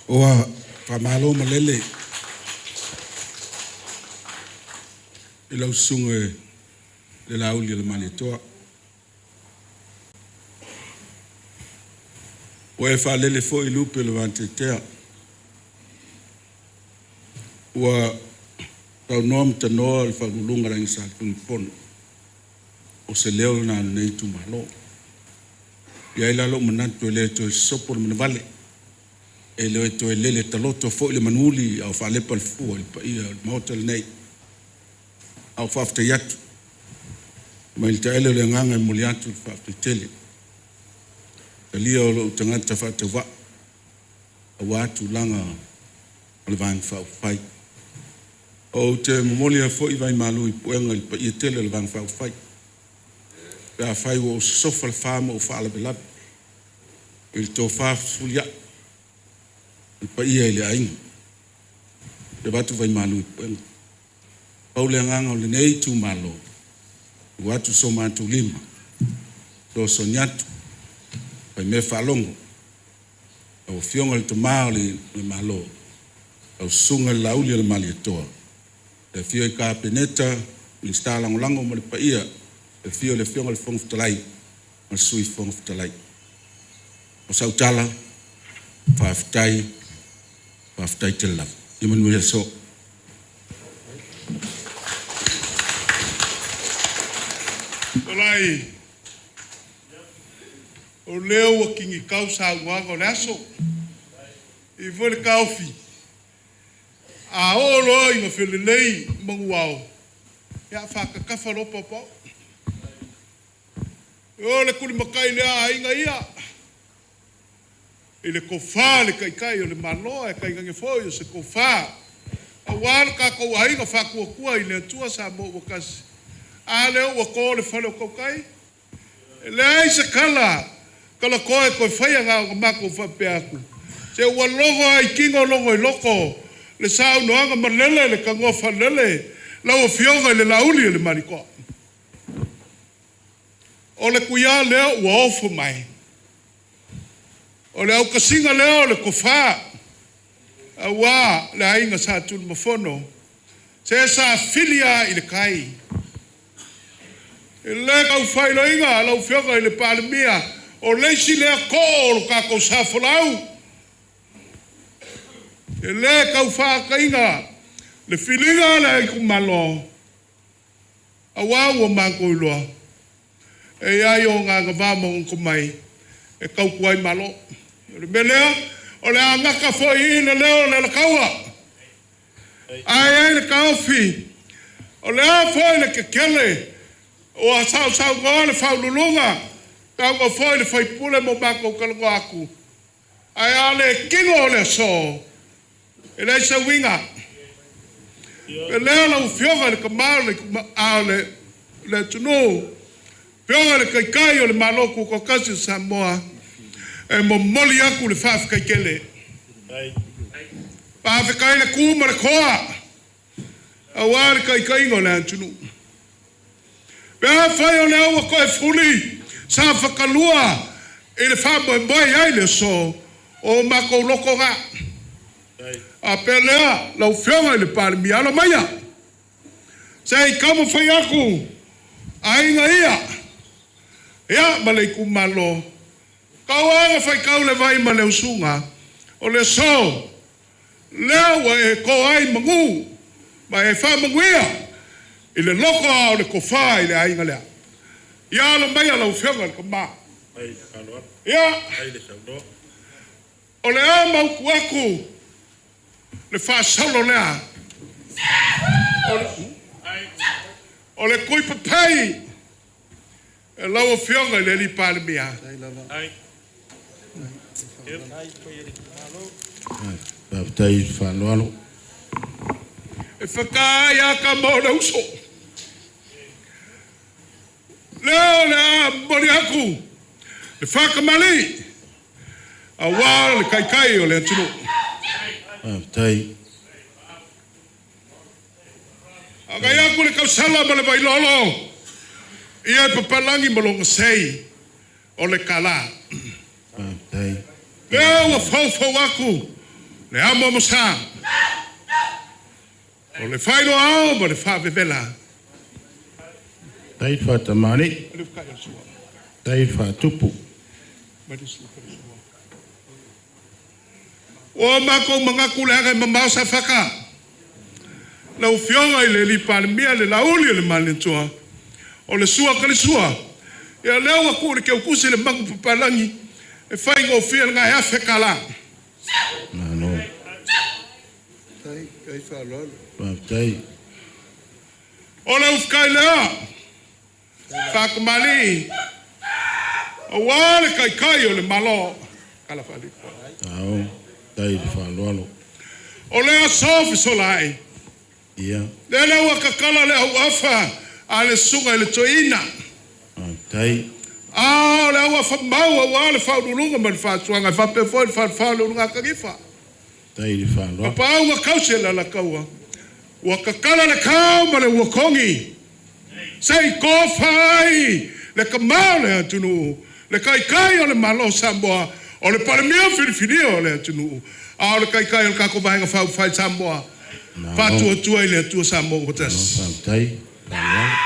Ua faamalo malele i lau susuga i le Lauli o le Malietoa. Ua e faalele foi lupe o le vateatea, ua taunoa ma tanoa le Faauluuluga a le Aiga Sa Tunumafono, o se leo lena o lenei itumalo. E i ai la lou manatu e le toe sopo le manavale, e le toe lele taloto foi le manuuli a o faalepa le fua i le paia o le Maota lenei. A o faafetai atu mai le taele o le agaga e momoli atu le faafetai tele, talia o lou tagata faatauvaa aua tulaga o le Vaega Faaupufai. Ou te momoli ai foi vai malu i puega i le paia tele o le Vaega Faaupufai pe afai ua ou sosofa le fa ma ou faalavelave i le tofa fefulia'i i le paia i le aiga, e avatu vai malu i puega. Pau le agaga o lenei itumalo, ua atu so matou lima e fesoasoani atu, faimea faalogo lau Afioga i le Tama o le Malo, lau Susuga i le Lauli o le Malietoa, le afio ai Kapeneta, Minisita Lagolago ma le paia, le afio o le Afioga i le Fofoga Fetalai ma le Sui Fofoga Fetalai. O sau tala, faafetai, faafetai tele lava. Ia manuia le aso.
Fetalai, o lea ua tinitau saunoaga o le aso. I foi le taofi, a oo loa ina felelei manuao, ia faatatafa loa paopao. O le tulimatai lea a aiga ia i le tofa a le Taitai o le Malo ae tainane foi o se tofa aua lo tatou aiga faatuatua i le Atua Samoa ua tasi. A lea ua to le fale o tautai, e leai se tala talatoa e toe faia na ona matou faapea atu, se ua logo lava i tino logo i loto le saunoaga malele, le tanoa faalele lau Afioga i le Laauli o le Malietoa. O le tuia lea ua ofo mai, o le autasiga lea o le tofa aua le aiga Sa Tunumafono, se sa fili lava i le tai. E le tau faailoaina lau Afioga i le Palemia, o le isi lea too o le tatou sa folau. E le tau faataina le filiga a le itumalo, aua ua matou iloa, e i ai ona agavaa ma ona tomai e tautua ai Malo. O le mea lea, o le a gata foi i i le leo o le Alataua. Ae i ai le taofi, o le a foi le tetele ua sausaunoa le Faauluuluga, saunoa foi le sui usufono ma matou talanoa atu, ae a le tino le aso, e leai se uiga. O le mea lea lau Afioga i le Tama o le atunuu, Afioga i le Taitai o le Malo Tutoatasi o Samoa, e momoli atu le faafetai tele. Faafetai le tu ma le toa aua le taitaiga o le atunuu. Pe afai o lea ua toe fuli sa fatalua i le faamoemoe e i ai le aso, o matou loto na. A pea lea, lau Afioga i le Palemia, alo maia, se i taumafai atu aiga ia, ia ma le itumalo, tau lava ina faitau le vai ma le usuga, o le aso lea ua e to ai manu ma e faamanuia i le loto a o le tofa i le aiga lea. Ia alo maia lau Afioga i le Tama. Ia, o le a mautu atu le faasolo lea o le tuipapei e lau Afioga i le alii Palemia.
Faafetai i le faaaloalo.
E whakaai a ka mo le uso. Lea o le a momoli atu le faakamali aua le taitai o le atunuu.
Faafetai.
Agai atu le tausala ma le vailolo, ia e papalagi ma lona sei o le tala.
Faafetai.
Lea ua foufou atu le amoamosa o le failoa ao ma le faavevela.
Tai faatamani. Tai faatupu.
Ua matou manatu leaga e mamao Safata. Lau Afioga i le alii Palemia, le Laauli o le Malietoa, o le sua talisua, ia lea ua tuu i le teutusi le magu papalagi e faigofie lena e $1,000.
Malo. Faafetai.
O le ufukai lea, faakamali'i, aua le taitai o le Malo. Tala faaali'i.
Ao. Tai le faaaloalo.
O le aso fesolai,
Ia.
lele ua tatala le auafa a le susuga i le toeaina.
Faafetai.
A o le auafa mau aua le faauluuluga ma le faasuaga e faapea foi le falefa o le Ulugatanifa.
Tai le faaaloalo.
Papaau tausi e le Alataua, ua tatala le kao ma le uakogi, se i tofa ai le tama o le atunuu, le taitai o le Malo o Samoa, o le Palemia filifilia o le atunuu, a o le taitai o le tatou Vaega Faaupufai Samoa,
Malo.
faatuatua i le Atua Samoa ua tasi.
Faafetai. Faaaloalo.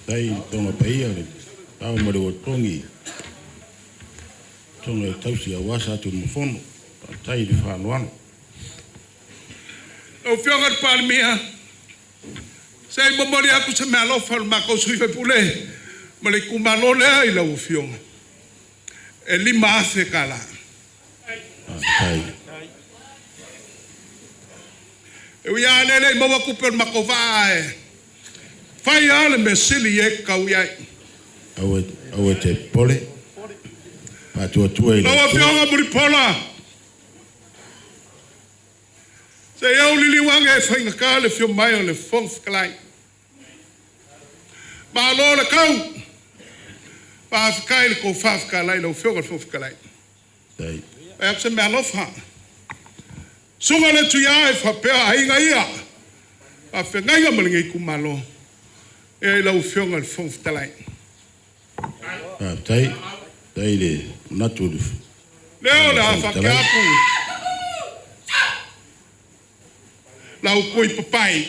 Tai le tonga paia le tao ma le uatogi. Tonga e tausi aua sa Tunumafono. Faafetai le faaaloalo.
Lau Afioga i le Palemia, se i momoli atu se meaalofa a le matou sui usufono Ma le itumalo lea i lau Afioga, e $5,000 tala.
Faafetai.
E ui lava lea e le i maua tupe o le matou vaa ae fai lava le mea sili e tatau i ai.
Aua, aua e te popole. Faatuatua i le
Lau
Atua.
Afioga Mulipola, se i ou liliu ane e faigata le afio mai o le Fofoga Fetalai. Malo le tau, faafetai i le tofa fetalai i lau Afioga i le Fofoga Fetalai.
Faafetai.
Fai atu se meaalofa. Susuga i le Tui'a e faapea aiga ia, faafeagaiga ma lenei itumalo, e i lau Afioga i le Fofoga Fetalai.
Faafetai. Faafetai i le manatu o le
Lea o le a
Fofoga
faapea
Fetalai.
atu lau tui papai.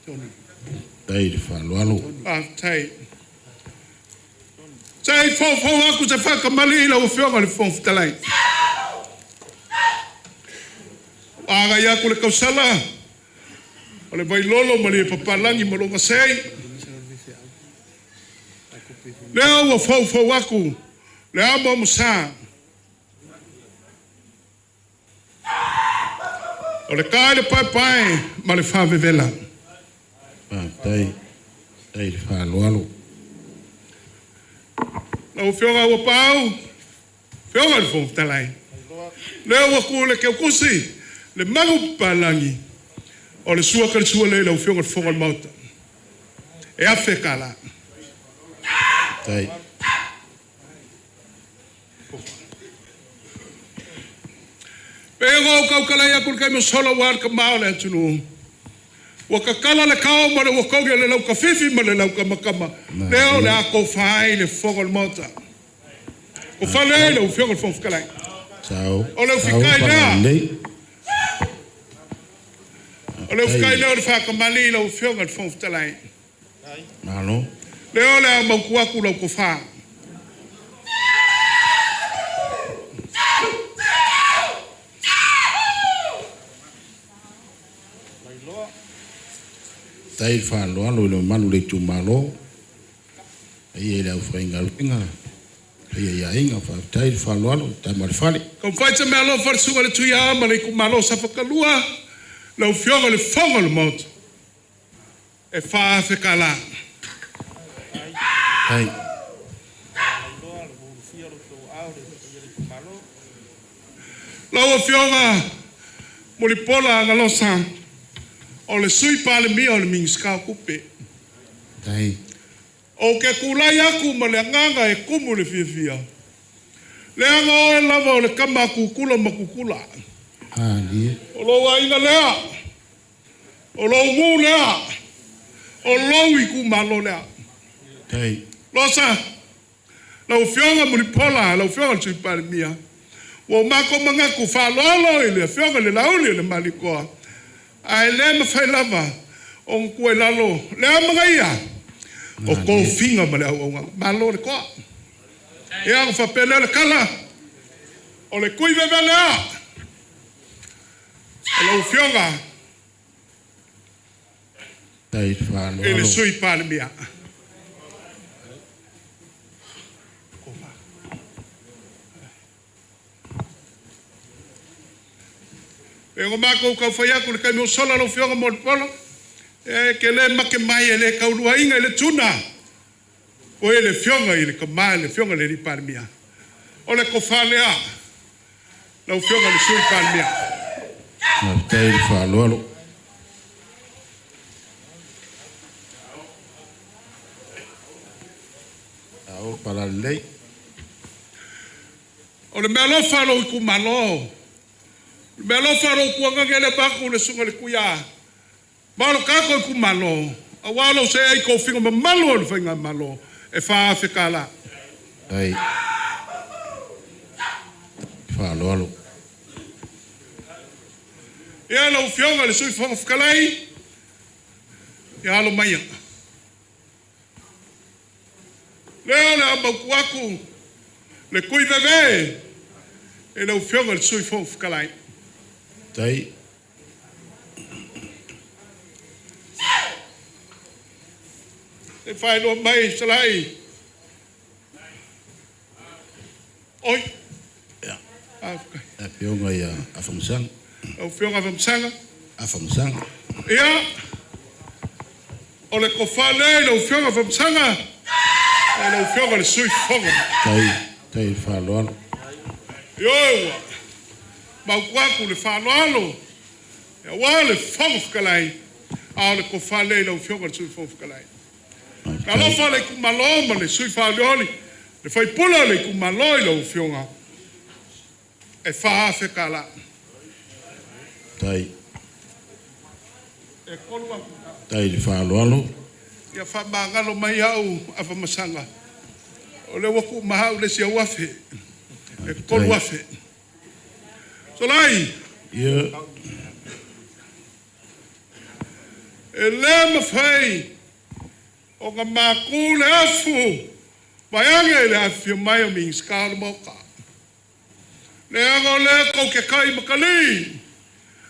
Faafetai i le faaaloalo.
Faafetai. Se i foufou atu se faakamali i lau Afioga i le Fofoga Fetalai. Ua agai atu le tausala o le Vailolo ma le Papalagi ma lou Vasei. Lea ua foufou atu le amo amosa. O le ta i le paepae ma le faavevela.
Faafetai. Faafetai i le faaaloalo.
Lau Afioga Auuapaau, Afioga i le Fofoga Fetalai, lea ua tu le teutusi, le magu papalagi, o le sua talisua lea i lau Afioga i le Fofoga o le Maota. E $1,000.
Faafetai.
Pe ua ou tautalai atu i le taimi ua sola aua le tama o le atunuu. Ua tatala le kao ma le ua togi o le laukafifi ma le laukamakama. Lea o le a tofa ai le Fofoga o le Maota. O fale ai lau Afioga i le Fofoga Fetalai.
Sao.
O le
Sao
ufikai lea.
Palalelei.
O le ufikai lea o le faakamali i lau Afioga i le Fofoga Fetalai.
Malo.
Lea o le a mautu atu lau tofa.
Faafetai i le faaaloalo i le mamalu o le itumalo. Paia i le aufaigaluega, paia i aiga, faafetai i le faaaloalo, tama a le fale.
Taumafai se meaalofa i le susuga i le Tuiaana ma le itumalo o Safata 2, lau Afioga i le Fofoga o le Maota, e $4,000.
Faafetai.
Lau Afioga Mulipola Agalosa, o le Sui Palemia o le Minisita o Tupe.
Faafetai.
Ou te tulai atu ma le agaga e tumu le fiafia. Leaga oe lava o le tama a Kukula ma Kukula.
Malie.
O lou aiga lea, o lou nuu lea, o lou itumalo lea.
Faafetai.
Losa, lau Afioga Mulipola, lau Afioga i le Sui Palemia, ua matou manatu faaaloalo i le Afioga i le Laauli o le Malietoa, ae le mafai lava ona tua i lalo le amanaia o tofiga ma le auaunaga. Malo le toa. Ia, ona faapea lea o le tala, o le tui veve lea, o lau Afioga
Faafetai i le
i le
faaaloalo.
Sui Palemia. E o matou taufai atu i le taimi ua sola lau Afioga Mulipola, e te le make mai e le tauluaina i le tuna o le Afioga i le tama, le Afioga i le Palemia. O le tofa lea, lau Afioga i le Sui Palemia.
Faafetai i le faaaloalo. Sao Palalelei.
O le meaalofa a lou itumalo, o le meaalofa a lou tuagaga le vaku le susuga i le Tui'a, ma o le tatou itumalo, aua lou se'e i tofiga mamalu o le Faigamalo, e $4,000.
Faafetai. Faaaloalo.
Ia, lau Afioga i le Sui Fofoga Fetalai, ia alo maia. Lea o le a mautu atu le tui veve i lau Afioga i le Sui Fofoga Fetalai.
Faafetai.
Se faailoa mai Salai. Oi.
Ia.
Faafetai.
Afioga ia Afamasaga.
Lau Afioga Afamasaga.
Afamasaga.
Ia, o le tofa lea i lau Afioga Afamasaga, e lau Afioga i le Sui Fofoga.
Tai, tai faaaloalo.
Ioe, ua mautu atu le faaaloalo aua le Fofoga Fetalai, a o le tofa lea i lau Afioga i le Sui Fofoga Fetalai. Talofa le itumalo ma le sui faaolioli, le faipule o le itumalo i lau Afioga, e $4,000.
Tai.
E 3,000.
Tai le faaaloalo.
Ia faamagalo mai au Afamasaga, o lea ua tuu ma au le isi au afe, e 3,000. Solai!
Ia.
E le mafai ona matu le afu vaeage le afifio mai o Minisita o le Maota. Leaga o lea tou te tai makali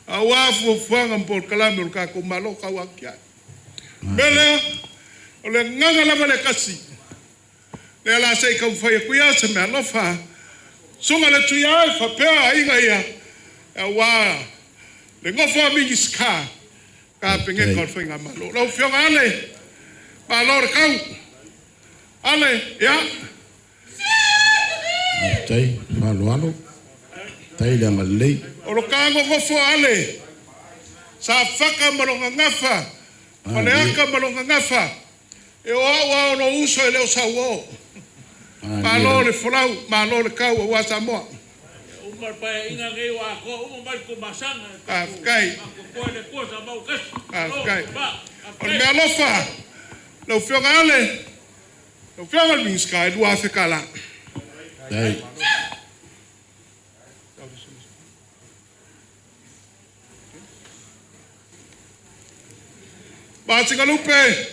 aua fuafuaga ma polokalame o le tatou Malo tauatiae. O le mea lea, o le agaga lava lea e tasi, lea la se i taumafai atu ia se meaalofa, susuga i le Tuiae faapea aiga ia, aua le nofo a Minisita, Kapeneta o le Faigamalo. Lau Afioga Ale, malo le tau. Ale, ia.
Faafetai, faaaloalo. Tai le agalelei.
O lo ta nonofo Ale, sa faka ma lona gafa, Faleata ma lona gafa, e o au a o lou uso e le o sauo. Malo le folau, malo le tau aua Samoa. Faafetai. Faafetai. O le mea alofa, lau Afioga Ale, lau Afioga i le Minisita, e $2,000.
Tai.
Batsigalupe.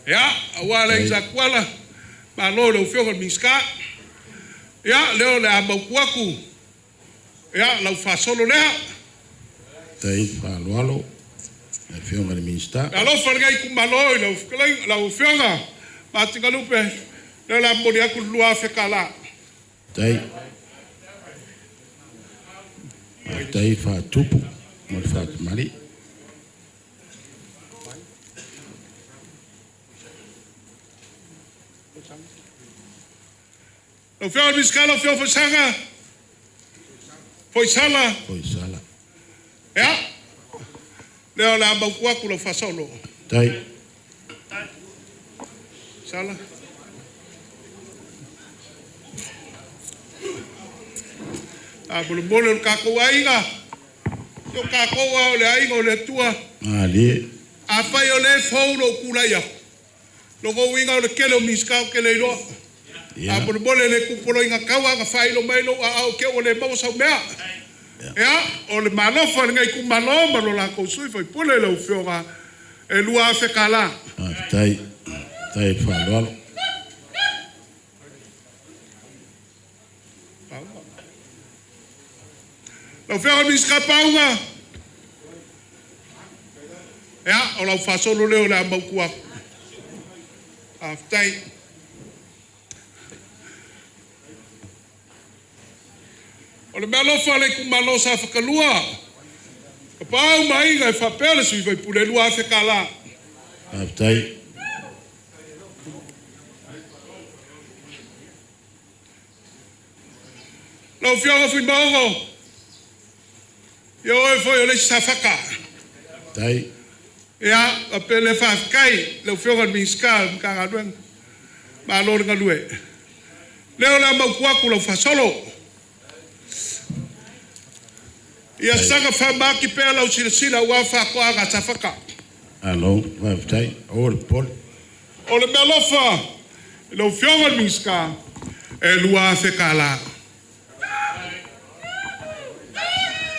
Ia, aua le Isakuala, malo i lau Afioga i le Minisita. Ia, lea o le a mautu atu, ia, lau faasolo lea.
Tai faaaloalo. Le Afioga i le Minisita.
Alofa lenei itumalo i lau Afioga Batsigalupe, lea o le a momoli atu le $2,000.
Tai. Tai faatupu ma le faatamali.
Lau Afioga i le Minisita, lau Afioga Foisala. Foisala.
Foisala.
Ia, lea o le a mautu atu lau faasolo.
Tai.
Sala. A molemole o le tatou aiga, o tatou a o le aiga o le Atua.
Malie.
Afai o lea fou lou tulai atu, logo uiga o le tele o Minisita o tele iloa. A molemole le kupoloiga taua na failo mai lou aao ke ua le maua sau mea. Ia, o le malofa lenei itumalo ma lo latou sui faipule lau Afioga, e $2,000.
Tai. Tai faaaloalo.
Lau Afioga i le Minisita Pauga, ia, o lau faasolo lea o le a mautu atu. Faafetai. O le mea alofa le itumalo sa whakalua, ka pau mai e faapea le sui faipule $2,000.
Faafetai.
Lau Afioga Fuimaono, ia oe foi o le isi Safata.
Tai.
Ia, a pele faafetai, lau Afioga i le Minisita o le Matagaluega. Malo le galue. Lea o le a mautu atu lau faasolo. Ia saga faamaaki pea lau silasila aua faatoaga a Safata.
Alo, faafetai. O le pole.
O le mea alofa, lau Afioga i le Minisita, e $2,000.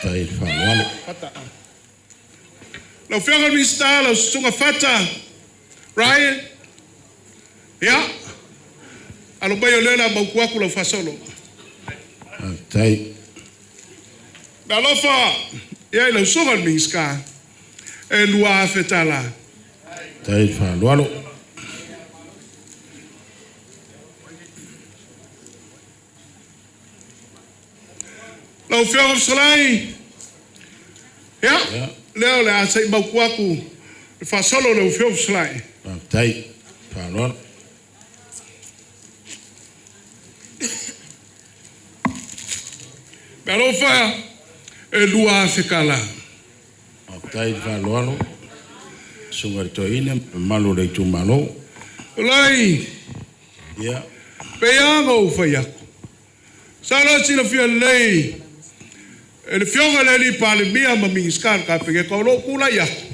Tai le faaaloalo.
Lau Afioga i le Minisita, lau Susuga Fata, Ryan, ia, alo mai o lea o le a mautu atu lau faasolo.
Faafetai.
Mea alofa, ia i lau Susuga i le Minisita, e $2,000.
Faafetai i le faaaloalo.
Lau Afioga i le Fetalai, ia, lea o le a se i mautu atu le faasolo i lau Afioga i le Fetalai.
Faafetai i le faaaloalo.
Meaalofa e $2,000.
Faafetai i le faaaloalo, susuga i le toeaina ma le mamalu o le itumalo.
Tulai.
Ia.
Pei lava ona ou fai atu, masalo e silafia lelei e le Afioga i le Palemia ma Minisita o le Kapeneta, o lou tulai atu,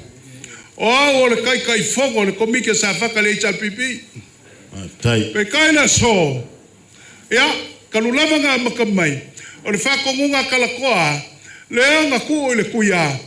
o au o le Taitaifono o le Komiti a Safata i le HRPP.
Faafetai.
Peitai le aso, ia, talu lava ona amata mai, o le faatonuga a Talatoa lea na tuu i le Tuia,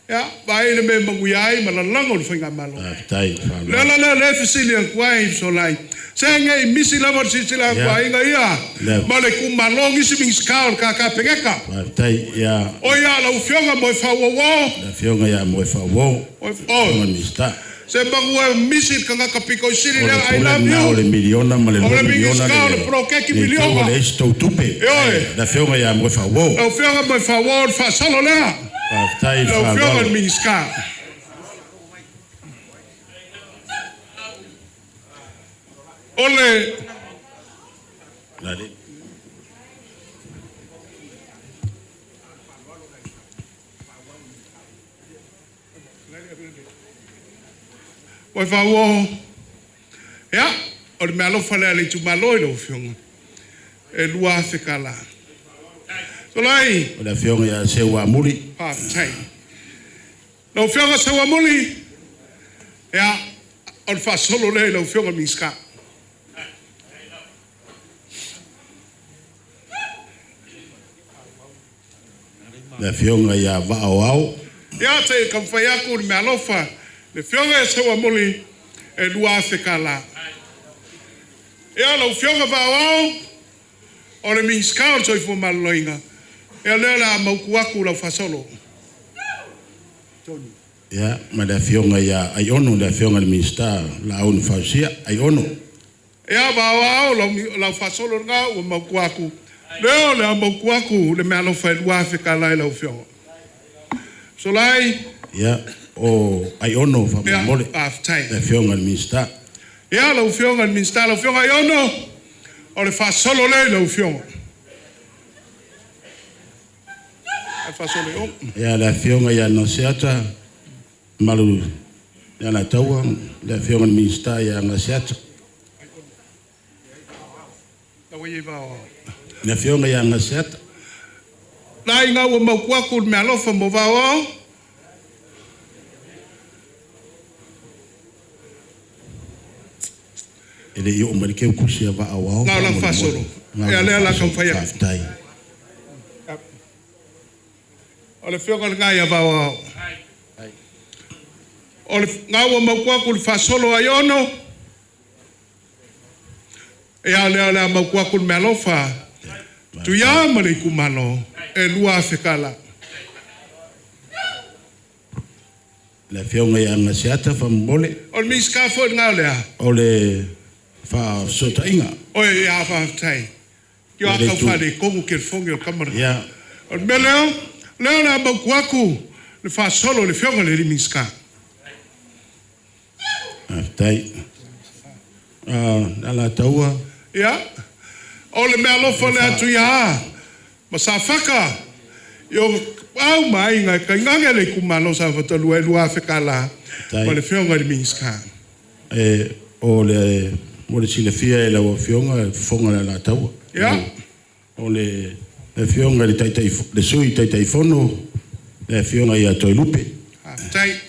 ia, vaai le mea e manuia ai ma lalago le faigamalo.
Faafetai.
O le ala lea o lea e fesili atu ai, Fesolai, se ne i misi lava le silasila atu a aiga ia ma le itumalo nisi Minisita o le Kapeneta.
Faafetai. Ia.
O ia lau Afioga Moefaauouo.
Le Afioga ia Moefaauouo.
O.
Minisita.
Se manu e misi le tagata pito i sili lea, I love you.
O le miliona ma le
$2 miliona. O le Minisita o le poloketi miliona.
O le isi tou tupe.
Ioe.
Le Afioga ia Moefaauouo.
Lau Afioga Moefaauouo, o le faasolo lea.
Faafetai i le
Lau Afioga i le Minisita. O le Moefaauouo, ia, o le meaalofa lea a le itumalo i lau Afioga, e $2,000. Solai.
O le Afioga ia Seuamuli.
Faafetai. Lau Afioga Seuamuli, ia, o le faasolo lea i lau Afioga i le Minisita.
Le Afioga ia Vaaoao.
Ia, se i taumafai atu le meaalofa, le Afioga ia Seuamuli, e $2,000. Ia, lau Afioga Vaaoao, o le Minisita o le Soifua Maloloina, ia lea o le a mautu atu lau faasolo.
Ia, ma le Afioga ia Aiono, le Afioga i le Minisita Laau na Fausia, Aiono.
Ia, Vaaoao, lau faasolo lena ua mautu atu. Lea o le a mautu atu le meaalofa e $2,000 i lau Afioga. Solai.
Ia, o Aiono faamolemole.
Faafetai.
Le Afioga i le Minisita.
Ia, lau Afioga i le Minisita, lau Afioga Aiono, o le faasolo lea i lau Afioga. Faasolo i o.
Ia, le Afioga ia Nasiata, mamalu le Alataua, le Afioga i le Minisita ia Gasiata. Le Afioga ia Gasiata.
La ina ua mautu atu le meaalofa mo Vaaoao.
E le i oo mai le keukusi a Vaaoao.
Na o lau faasolo. Ia lea la taumafai atu.
Faafetai.
O le afioga lena ia Vaaoao. O le na ua mautu atu le faasolo Aiono. Ia lea o le a mautu atu le meaalofa. Tuia ma le itumalo e $2,000.
Le Afioga ia Gasiata faamolemole.
O le Minisita foi lena o lea.
O le faafesootaiga.
Oi, ia faafetai. Ki o akau faaletonu telefoni o le tama lena.
Ia.
O le mea lea, lea o le a mautu atu le faasolo i le Afioga i le Minisita.
Faafetai. Le Alataua.
Ia, o le meaalofa lea atu ia ma Safata, i o au ma aiga e tainane le itumalo Safata 2 e $2,000 ma le Afioga i le Minisita.
O le mo le silafia e lau Afioga le fofoga o le Alataua.
Ia.
O le Afioga i le Taitai, le Sui Taitaifono, le Afioga ia Toelupe.
Faafetai.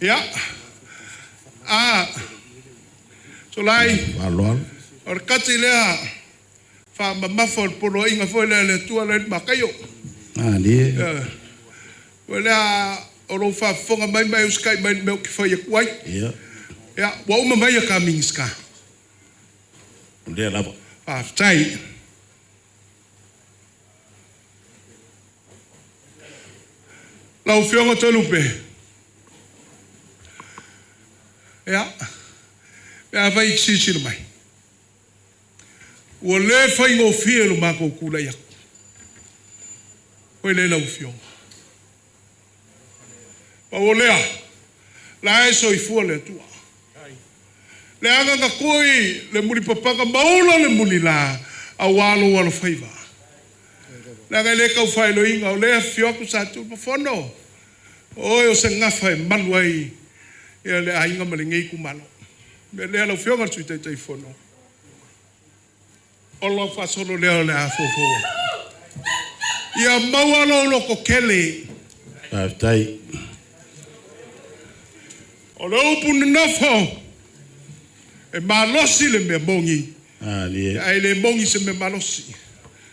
Ia. A. Solai.
Faaaloalo.
O le kati lea faamamafa o le poloaiga foi lea le Atua lea i le Mataio.
Malie.
O lea o lou faafofoga mai ma e usitai mai le mea ou te fai atu ai.
Ia.
Ia, ua uma mai a ta Minisita.
O lea lava.
Faafetai. Lau Afioga Toelupe, ia, pe afai e te silasila mai, ua le faigofie lo matou tulai atu. Oi le lau Afioga. Pau o lea, la e soifua le Atua. Leaga na tui le mulipapaga ma ula le mulila aua lou alofaiva. Leaga e le tau faailoaina, o lea e afifio atu Satuimafono, o oe o se gafa e malu ai le aiga ma lenei itumalo. O le mea lea lau Afioga i le Sui Taitaifono, o lau faasolo lea o le a foufou atu. Ia maua lou lototele.
Faafetai.
O le upu nonofo, e malosi le mea moni, ae le moni se mea malosi.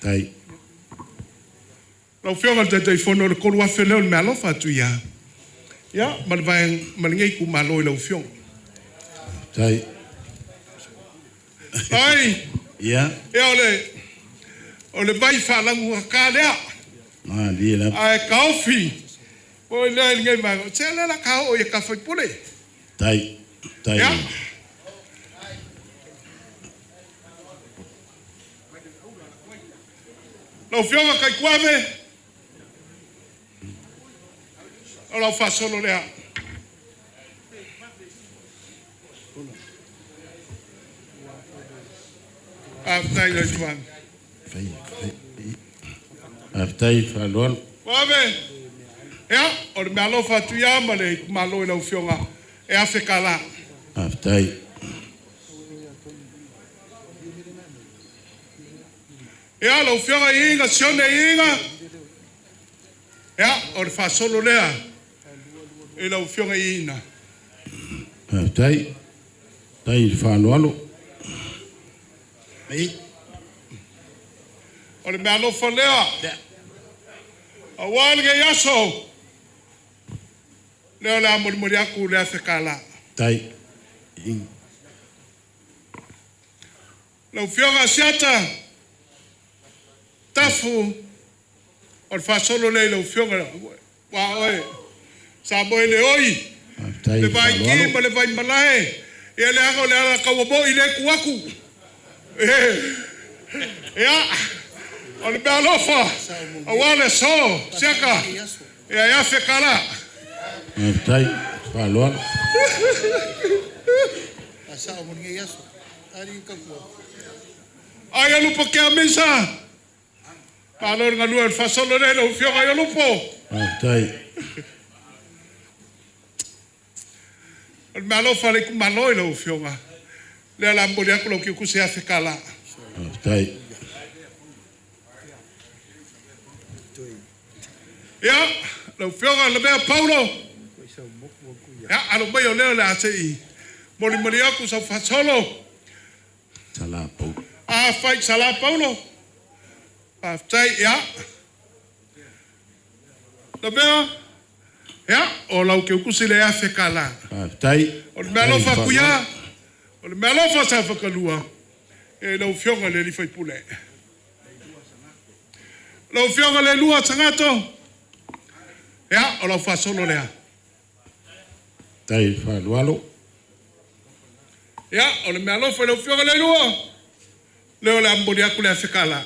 Tai.
Lau Afioga i le Taitaifono, o le 3,000 lea o le meaalofa atu ia, ia ma le vaega ma lenei itumalo i lau Afioga.
Tai.
Ai.
Ia.
Ia o le vai faalagugata lea.
Malie lava.
Ae taofi foi lea i lenei vaega. Se lea la ta oo i ta faipule.
Tai. Tai.
Ia. Lau Afioga Taituave, o lau faasolo lea. Faafetai Taituave.
Faafetai faaaloalo.
Ave, ia, o le meaalofa atu ia ma le itumalo i lau Afioga e $1,000.
Faafetai.
Ia, lau Afioga Iina, Sione Iina, ia, o le faasolo lea i lau Afioga Iina.
Faafetai. Tai i le faaaloalo.
O le meaalofa lea, aua lenei aso, lea o le a molimoli atu le $1,000.
Tai.
Lau Afioga Asiata, Tafu, o le faasolo lea i lau Afioga, aua oe, Samoa e le oi,
Faafetai
le
i le
vaiki
faaaloalo.
ma le vaimalae, ia leaga o le alataua moi lea e tu atu. Ia, o le meaalofa, aua le aso, Siaka, ia e $1,000.
Faafetai faaaloalo.
Ai Alupo Keamisa, malo le galue o le faasolo lea i lau Afioga i Alupo.
Faafetai.
O le meaalofa a le itumalo i lau Afioga, lea o le a momoli atu lau kiukusi e $1,000.
Faafetai.
Ia, lau Afioga Lavea Paulo, ia, alo mai o lea o le a se i molimoli atu sau faasolo.
Sala Paulo.
Afai Sala Paulo, faafetai, ia. Lavea, ia, o lau kiukusi le $1,000.
Faafetai.
O le meaalofa atu ia, o le meaalofa sa whakalua, e lau Afioga le alii faipule. Lau Afioga le lua Sagato, ia, o lau faasolo lea.
Tai i le faaaloalo.
Ia, o le meaalofa i lau Afioga le lua, lea o le a momoli atu le $1,000.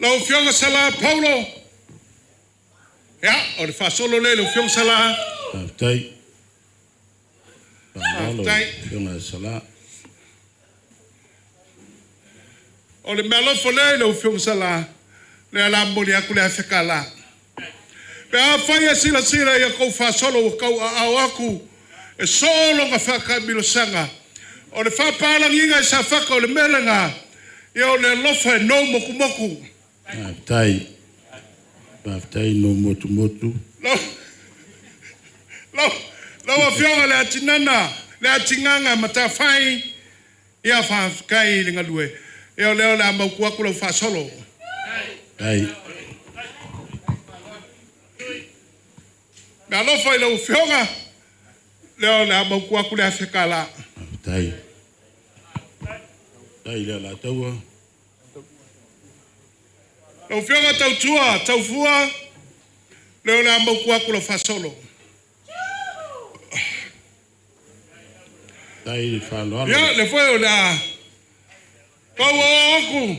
Lau Afioga Sala Paulo, ia, o le faasolo lea i lau Afioga Sala.
Faafetai. Faaaloalo i
Faafetai.
le Afioga ia Sala.
O le meaalofa lea i lau Afioga Sala, lea o le a momoli atu le $1,000. Pe afai e silasila i a tou faasolo ua tauaao atu, e soo lona faataamilosaga. O le faapalagiga i Safata o le mea lena, ia o le alofa e nou motumotu.
Faafetai. Faafetai no motumotu.
Lau Afioga le Atinana, le Atigana Matafai, ia faafetai i le galue. Ia o lea o le a mautu atu lau faasolo.
Tai.
Me alofa i lau Afioga, lea o le a mautu atu le $1,000.
Faafetai. Tai le Alataua.
Lau Afioga Tautua, Taufua, lea o le a mautu atu lau faasolo.
Tai le faaaloalo.
Ia, lea foi o le a tauoo atu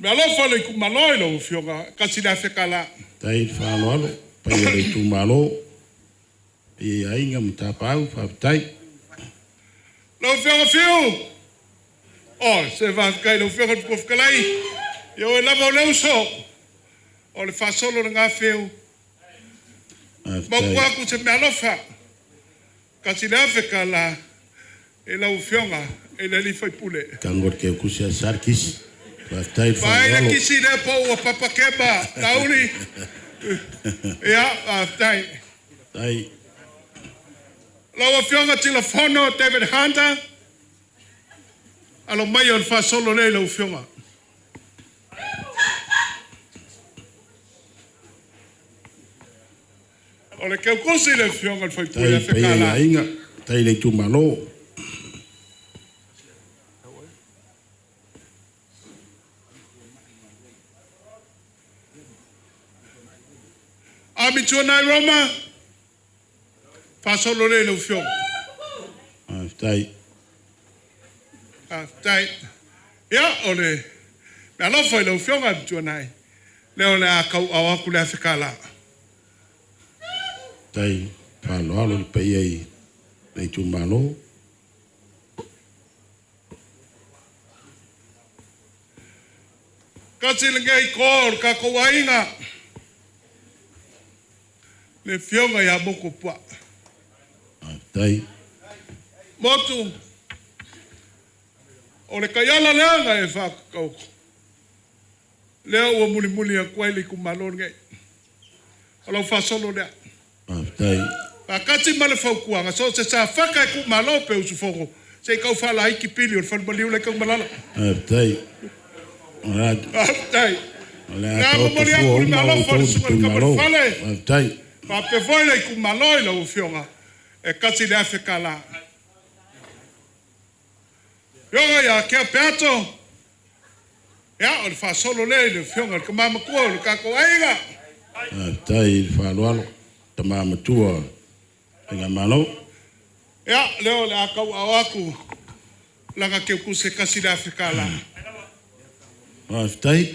me alofa le itumalo i lau Afioga, $1,000.
Tai le faaaloalo. Paia le itumalo. Paia i aiga ma tapaau, faafetai.
Lau Afioga Fiu, o, se faafetai i lau Afioga i le Fofoga Fetalai, ia oe lava o le uso, o le faasolo lena Fiu. Mautu atu se meaalofa, $1,000 i lau Afioga i le sui usufono.
Tago le keukusi a sa le kisi. Faafetai le
Vaai le
faaaloalo.
kisi lea po ua papakema, Laauli. Ia, faafetai.
Tai.
Lau Afioga Tilafono David Hunter, alo mai o le faasolo lea i lau Afioga. O le keukusi le Afioga i le sui usufono
Tai paia i
FKL.
aiga. Tai le itumalo.
Ami Tuanai Roma, faasolo lea i lau Afioga.
Faafetai.
Faafetai. Ia, o le meaalofa i lau Afioga Ami Tuanai, lea o le a tauaao atu le $1,000.
Tai faaaloalo le paia i le itumalo.
Kasi lenei ko o le tatou aiga, le Afioga ia Motu Puaa.
Faafetai.
Motu, o le taiala lea na e faakakaoto, lea ua mulimuli atu ai le itumalo lenei. O lau faasolo lea.
Faafetai.
Faakati ma le fautuaga, so se safaka e kumalo pe usufono, se i kau faalaiti pili o le falemaliu le taumalala.
Faafetai.
Faafetai.
O le a
Le a
taoto
momoli
fua
atu le
uma
meaalofa o le
outou
susuga i le
itumalo.
Kamalefale.
Faafetai.
Faapea foi le itumalo i lau Afioga, e $1,000. Afioga ia Kea Peato, ia, o le faasolo lea i le Afioga i le Tama Matua o le tatou aiga.
Faafetai i le faaaloalo. Tama matua Faigamalo.
Ia, lea o le a tauaao atu laga keukuse $1,000.
Faafetai.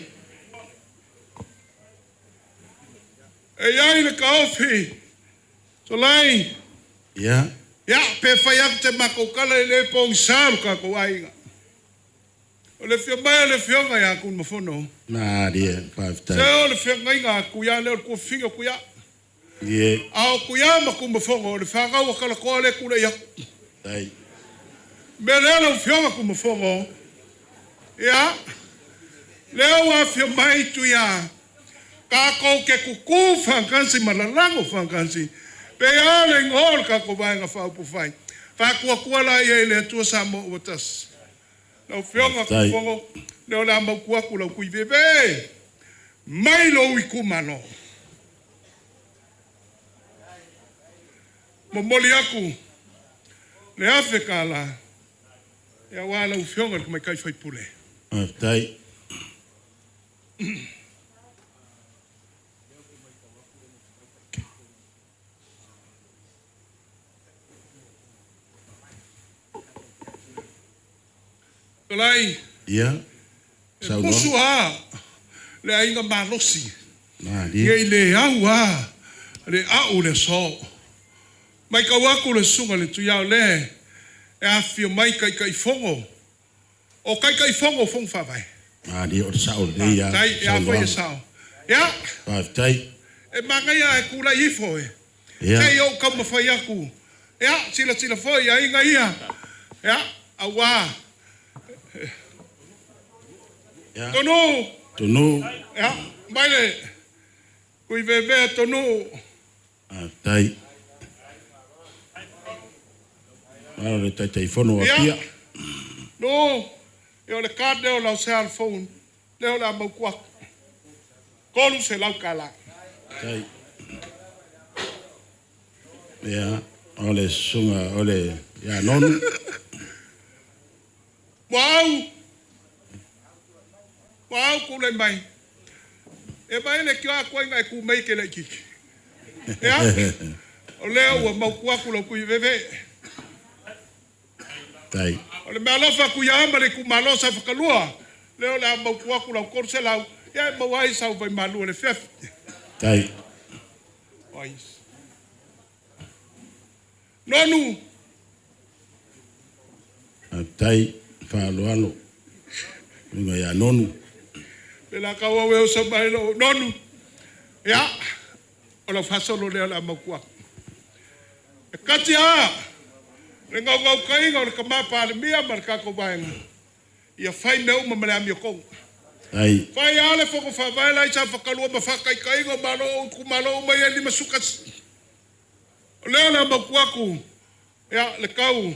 E i ai le taofi, Solai,
Ia.
ia, pe fai atu te matou tala e le pogisa lo tatou aiga. O le afio mai o le Afioga ia Tunumafono.
Malie,
Se
faafetai.
o le feagaiga a Tuia lea o le tuafiga o Tuia.
Ie.
A o Tuia ma Tunumafono o le fanau a Kalakoa le tulai atu.
Tai.
Mea lea lau Afioga Tunumafono, ia, lea ua afio mai Tuia, tatou ke kuku faakasi ma lalago faakasi, pe a le igoa o le tatou vaega faaupufai. Faatuatua la ia i le Atua Samoa ua tasi. Lau Afioga
Faafetai.
Tunumafono, lea o le a mautu atu lau tuiveve, mai lou itumalo. Momoli atu le $1,000, ia aua lau Afioga i le Tamaitai sui usufono.
Faafetai.
Tolai,
Ia.
e
Saunoa.
pusu a le aiga malosi.
Malie.
Ia i le au a le au le aso. Mai kau atu le susuga le Tuiao le e afifio mai Taitaifono. O Taitaifono o Fono Faavae.
Malie o le sao lelei a.
Tai e afai e
Saunoaga.
sao. Ia,
Faafetai.
e magaia e kulai ifo e.
Ia.
Sei ou taumafai atu. Ia, silasila foi aiga ia. Ia, auā.
Ia.
Tonu.
Tonu.
Ia, mai le kuivevea tonu.
Faafetai. Malo le Taitaifono o
Ia.
Apia.
No, e o le card lea o lau cell phone, lea o le a mautu atu. $300.
Tai. Ia, o le susuga o le ia Nonu.
Ua au, Ua au tulai mai. E mai le kio aku ai ku mai ke le kiki. Ia, o lea ua mautu atu lau Tuiveve.
Tai.
O le mea alofa ku ia ma le itumalo sa whakalua. Lea o le a mautu atu lau 300. Ia e maua ai sau vai malu o le fiafi.
Tai.
Ai. Nonu.
Tai. Faaaloalo. Luga ia Nonu.
Le la kau au e oso mai lo nonu. Ia, o lau faasolo lea o le a mautu atu. E kati a, le gaugaukainga o le kama palemia ma le tatou vaega. Ia fai mea uma ma le amiotonu.
Tai.
Fai a le fono faavae la i sa whakalua ma whakaikainga o malo o itumalo uma ia 51. O lea o le a mautu atu, ia, le kau,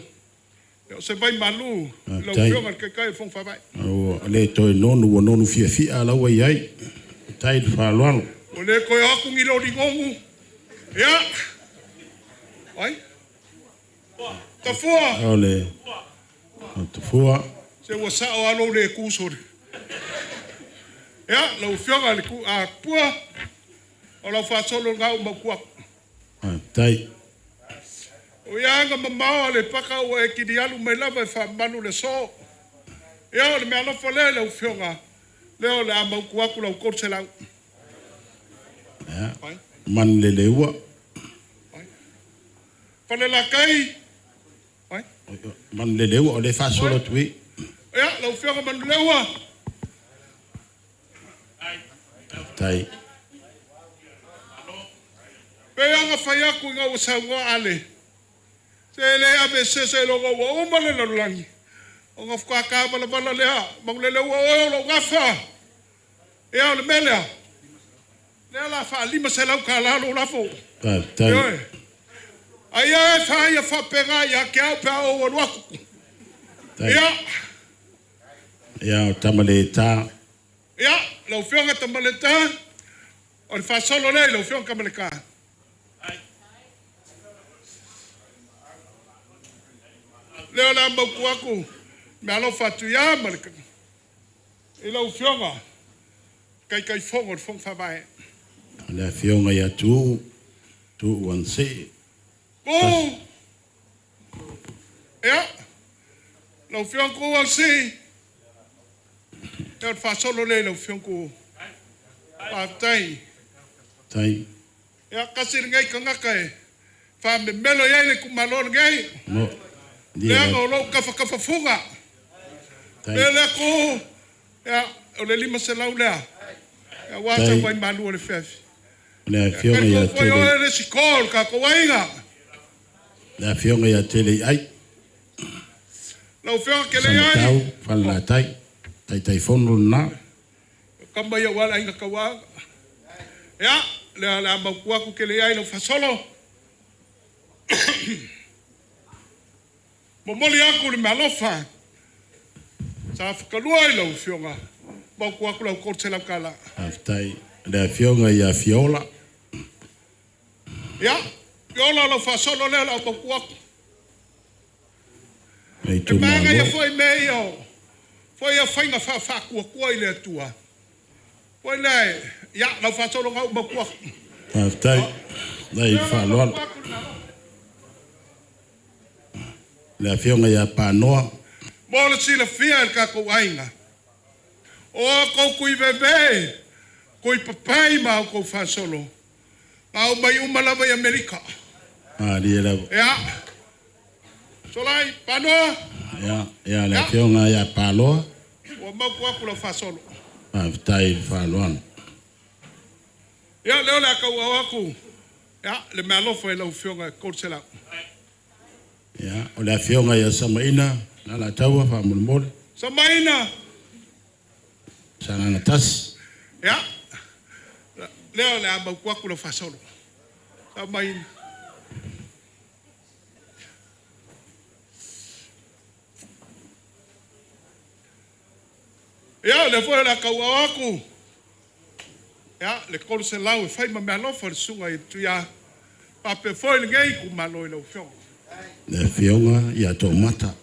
ia, o se vai malu, lau
Tai.
afioga i le Taitai o le Fono Faavae.
Ua le toe nonu ua nonu fiafia lau ai ai. Tai le faaaloalo.
O le koe aku ni lori ngongu. Ia. Ai. Tafua.
O le o tafua.
Se ua sao alo le kusore. Ia, lau afioga i le ku, a pua. O lau faasolo ngau mau aku.
Tai.
O ia anga mamao a le paka ua e kini alu mai lava e whaamalu le so. Ia, o le mea alofa lea lau afioga. Lea o le a mautu atu lau 300.
Ia.
Ai.
Man le leua.
Fale la kai. Ai.
Man le leua o le faasolo atu i.
Ia, lau afioga Manuleua.
Tai.
Pe anga fai aku i ngau saunoa ale. Se le ave se se logo ua uma le lalolagi. O ngā whakaka wala lea. Maulele ua oe o lou gafa. Ia o le mea lea. Lea la wha 500 ka lalo lafo.
Tai.
Ioe. Ai e wha ia whapenga ia ke au pea o walu aku.
Tai.
Ia,
Ia o tamale tā.
ia, lau afioga tamaleta. O le faasolo lea i lau afioga Kamaleka. Lea o le a mautu atu, me alofa atu ia ma le i lau afioga, Taitaifono o le Fono Faavae.
O le afioga ia Tuu. Tuu Anse.
Ku! Ia, lau afioga Ku Anse. Ia o le faasolo lea i lau afioga Ku. Faafetai.
Tai.
Ia, kasi lenei kagaka e faamemelo i ai le itumalo lenei.
Mo.
Leaga o lou kafakafafuga.
Tai.
Lea lea Ku. Ia, o le 500 lea. Ia, ua
Tai.
sau vai malu o le feafi.
O le afioga ia
Kai foi
Tele.
oe le siko o le tatou aiga.
Le afioga ia Tele ai.
Lau afioga ke le ai.
Samatau, Falelatai. Taitaifono lena.
Kama ia wala aiga kauaga. Ia, lea le a mautu atu ke le ai lau faasolo. Momoli aku le mealofa. Sa whakalua i lau afioga. Mautu atu lau 300 kala.
Faafetai. Le afioga ia Fiola.
Ia, Fiola lau faasolo lea lau mautu atu.
Le
E maga ia
itumalo.
foi mea ia o. Foi ia whainga whaakua i le atua. Foi le, ia, lau faasolo ngau mautu atu.
Faafetai. Le faaaloalo. Le afioga ia Panoa.
Mo le silafia e le tatou aiga. O a kou kui veve, kui papai ma au kou faasolo. Ngau mai uma lava i Amerika.
Malie lava.
Ia. Solai, Panoa.
Ia, ia le afioga ia Paloa.
Ua mautu atu lau faasolo.
Faafetai le faaaloalo.
Ia, lea o le a kauao atu. Ia, le mea alofa i lau afioga e 300.
Ia, o le afioga ia Samaina, Alataua faamolemole.
Samaina.
Sagaga 1.
Ia, lea o le a mautu atu lau faasolo. Samaina. Ia, lea foi o le a kauao atu. Ia, le 300 e fai ma mea alofa le susuga i Tuia. Faapea foi lenei itumalo i lau afioga.
Le afioga ia Tomata.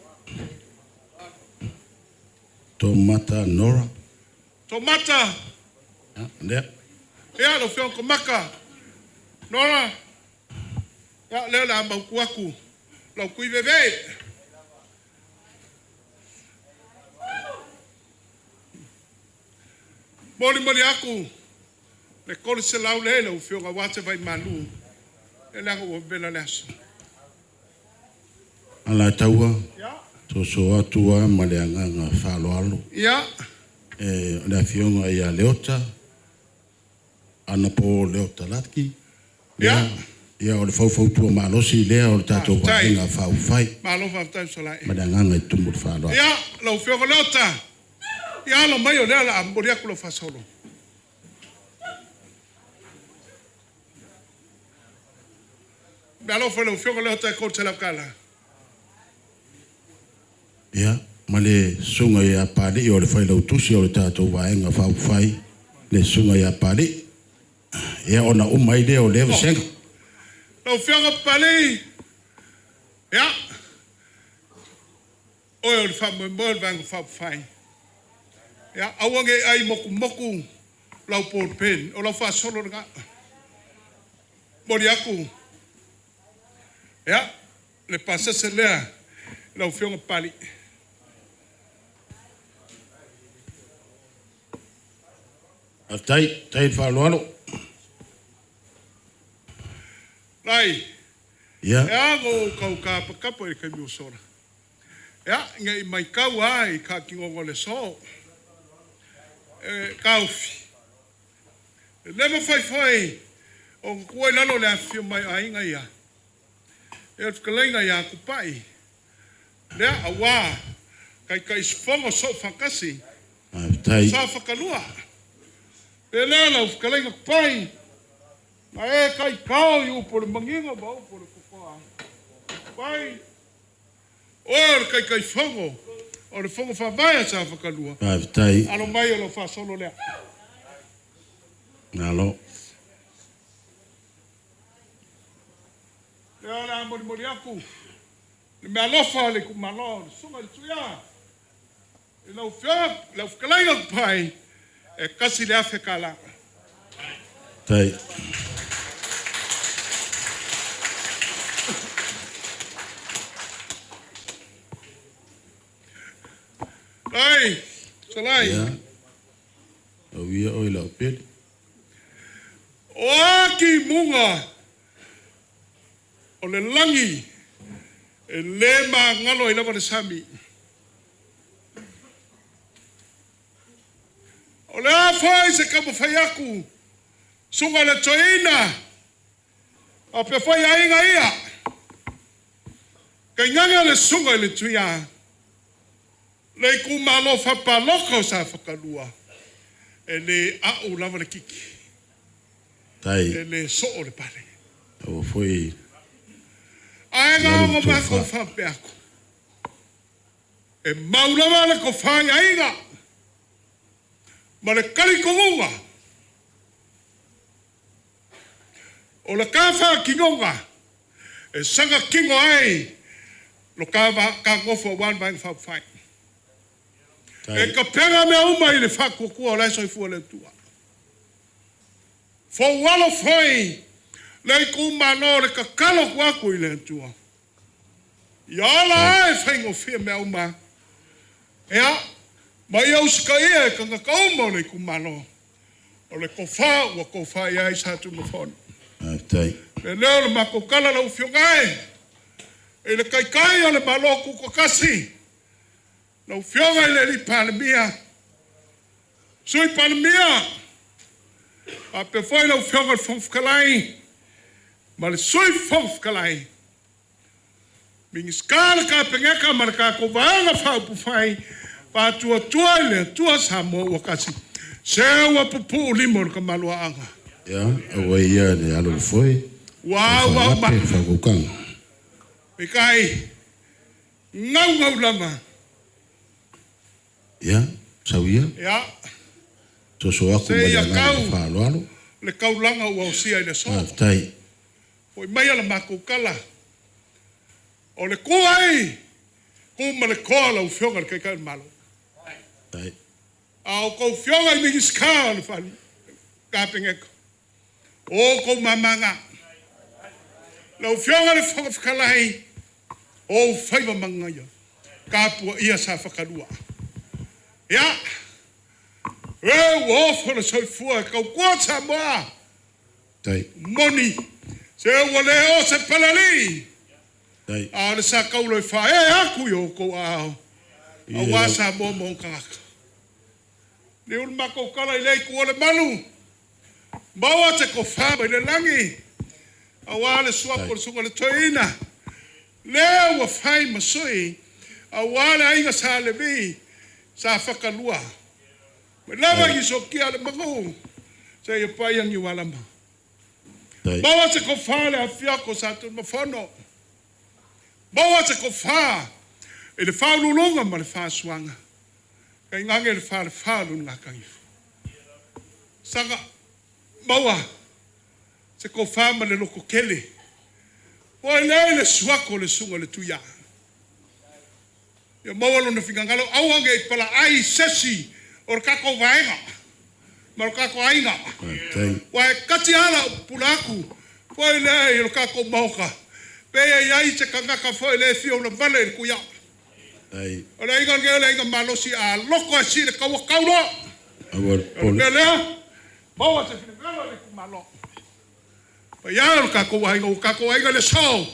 Tomata Nora.
Tomata.
Lea.
Ia, lau Afioga Komaka. Nora. Ia, lea o le a mautu atu lau Tuiveve. Molimoli atu le 300 lea i lau Afioga aua se vaimalu, e leaga ua vela le aso.
Alataua,
Ia.
soso atu lava ma le agaga faaaloalo.
Ia.
E, o le afioga ia Leota, Anapo Leota Laki.
Ia.
Ia, o le faufautua malosi lea o le tatou
Faafetai.
Vaega Faaupufai.
Malo faafetai fesolai.
Ma le agaga i tumu le faaaloalo.
Ia, lau Afioga Leota. Ia, alo mai o lea o le a momoli atu lau faasolo. Meaalofa i lau Afioga Leota e $300.
Ia, ma le susuga ia Papalii o le failautusi o le tatou Vaega Faaupufai, le susuga ia Papalii. Ia, ona uma ai lea o lea vasega.
Lau Afioga Papalii, ia, oe o le faamoemoe o le Vaega Faaupufai. Ia, aua ne i ai motumotu lau ball pen, o lau faasolo lena. Momoli atu, ia, le pasese lea i lau Afioga Papalii.
Faafetai, faafetai le faaaloalo.
Lai,
Ia.
e a ona ou tau tapatapa i le taimi ua sola. Ia, ne i matau lava i taatinoga o le aso. E taofi. E le mafai foi ona tuua i lalo le afifio mai o aiga ia. E o le fetalaiga ia Tupai, lea aua Taitaifono Soofaatasi,
Faafetai.
Sa Fakalua. Pe lea lau fetalaiga Tupai, na e taitao i upu o le manino ma upu o le totoa. Tupai, oe o le Taitaifono o le Fono Faavae a Sa Fakalua.
Faafetai.
Alo mai o lau faasolo lea.
Malo.
Lea o le a molimoli atu le meaalofa a le itumalo, le susuga i le Tuia, i lau Afioga, lau fetalaiga Tupai, e $1,000.
Tai.
Ai, Salai.
Ia. Au ia oi lau pele.
O a timuga o le lagi e le magalo ai lava le sami. O le a foi se taumafai atu, susuga i le toeaina, faapea foi aiga ia, tainane le susuga i le Tuia, le itumalo faapalota o Safakalua, e le a'u lava le kiki,
Tai.
e le soo le pale.
Ua foi.
Ae na
Nalu
ona matou
tofa.
faapea atu, e mau lava le tofa i aiga, ma le talitonuga, o le ka faatinoga, e saga tino ai lo ka nofo aua le Vaega Faaupufai.
Tai.
E kapega mea uma i le faatuatua o la e soifua le Atua. Foualo foi le itumalo le tatalo atu atu i le Atua. Ia ola e faigofie mea uma. Ia, ma ia usitaia e tagata uma o le itumalo. O le tofa ua tofa i ai Sa Tunumafono.
Faafetai.
Le leo o le matou tala lau Afioga e, i le Taitai o le Malo Tutoatasi, lau Afioga i le Alii Palemia, Sui Palemia, faapea foi lau Afioga i le Fofoga Fetalai ma le Sui Fofoga Fetalai, Minisita le Kapeneta ma le tatou Vaega Faaupufai, faatuatua i le Atua Samoa ua tasi, se ua pupuu lima o le tamaluaaga.
Ia, aua ia le alo le foe.
Ua au au ma.
Faalape le faakaukaga.
Peitai, gaugau lava.
Ia, sau ia.
Ia.
Soso atu ma le
Se ia
agaga
kau.
faaaloalo.
Le kaulaga ua osia i le aso.
Faafetai.
Foi mai a la matou tala. O le ku ai, ku ma le koa lau Afioga i le Taitai o le Malo.
Tai.
A o kou fioga i Minisita o le fale Kapeneta. O kou mamaga. Lau Afioga i le Fofoga Fetalai, o ou faiva magaia, tapuaia sa fatalua. Ia, e ua ofo le soifua e tautua Samoa. Moni, se ua le o se palalii, a o le sa taulo e faaee atu i outou aao, aua Samoa ma ona tagata. Liu le matou tala i lea itu o le malu, maua se tofa mai le lagi, aua le suafa o le Susuga i le Toeaina, lea ua fai ma sui, aua le aiga Sa Levi, sa Fatalua. Mai lava i sokia le manu, seia paia Niualama. Maua se tofa le afiako sa Tunumafono. Maua se tofa i le faauluuluga ma le faasuaga. Tainane le falefa o Lunagatagifo. Saga maua se tofa ma le lototele. Ua lea le suako o le susuga i le Tuia. Ia maua lona finagalo, aua ne i palaai i se isi o le tatou vaega ma le tatou aiga. Ua e tati ala o pupula atu foi lea i le tatou maota, pe i ai se tagata foi le fia ulavale i le Tuia. O le aiga lenei o le aiga malosi, a loko e si le taua tauloa. O le mea lea, maua se finagalo i le itumalo. Paia o le tatou aiga, ua tatou aiga i le aso.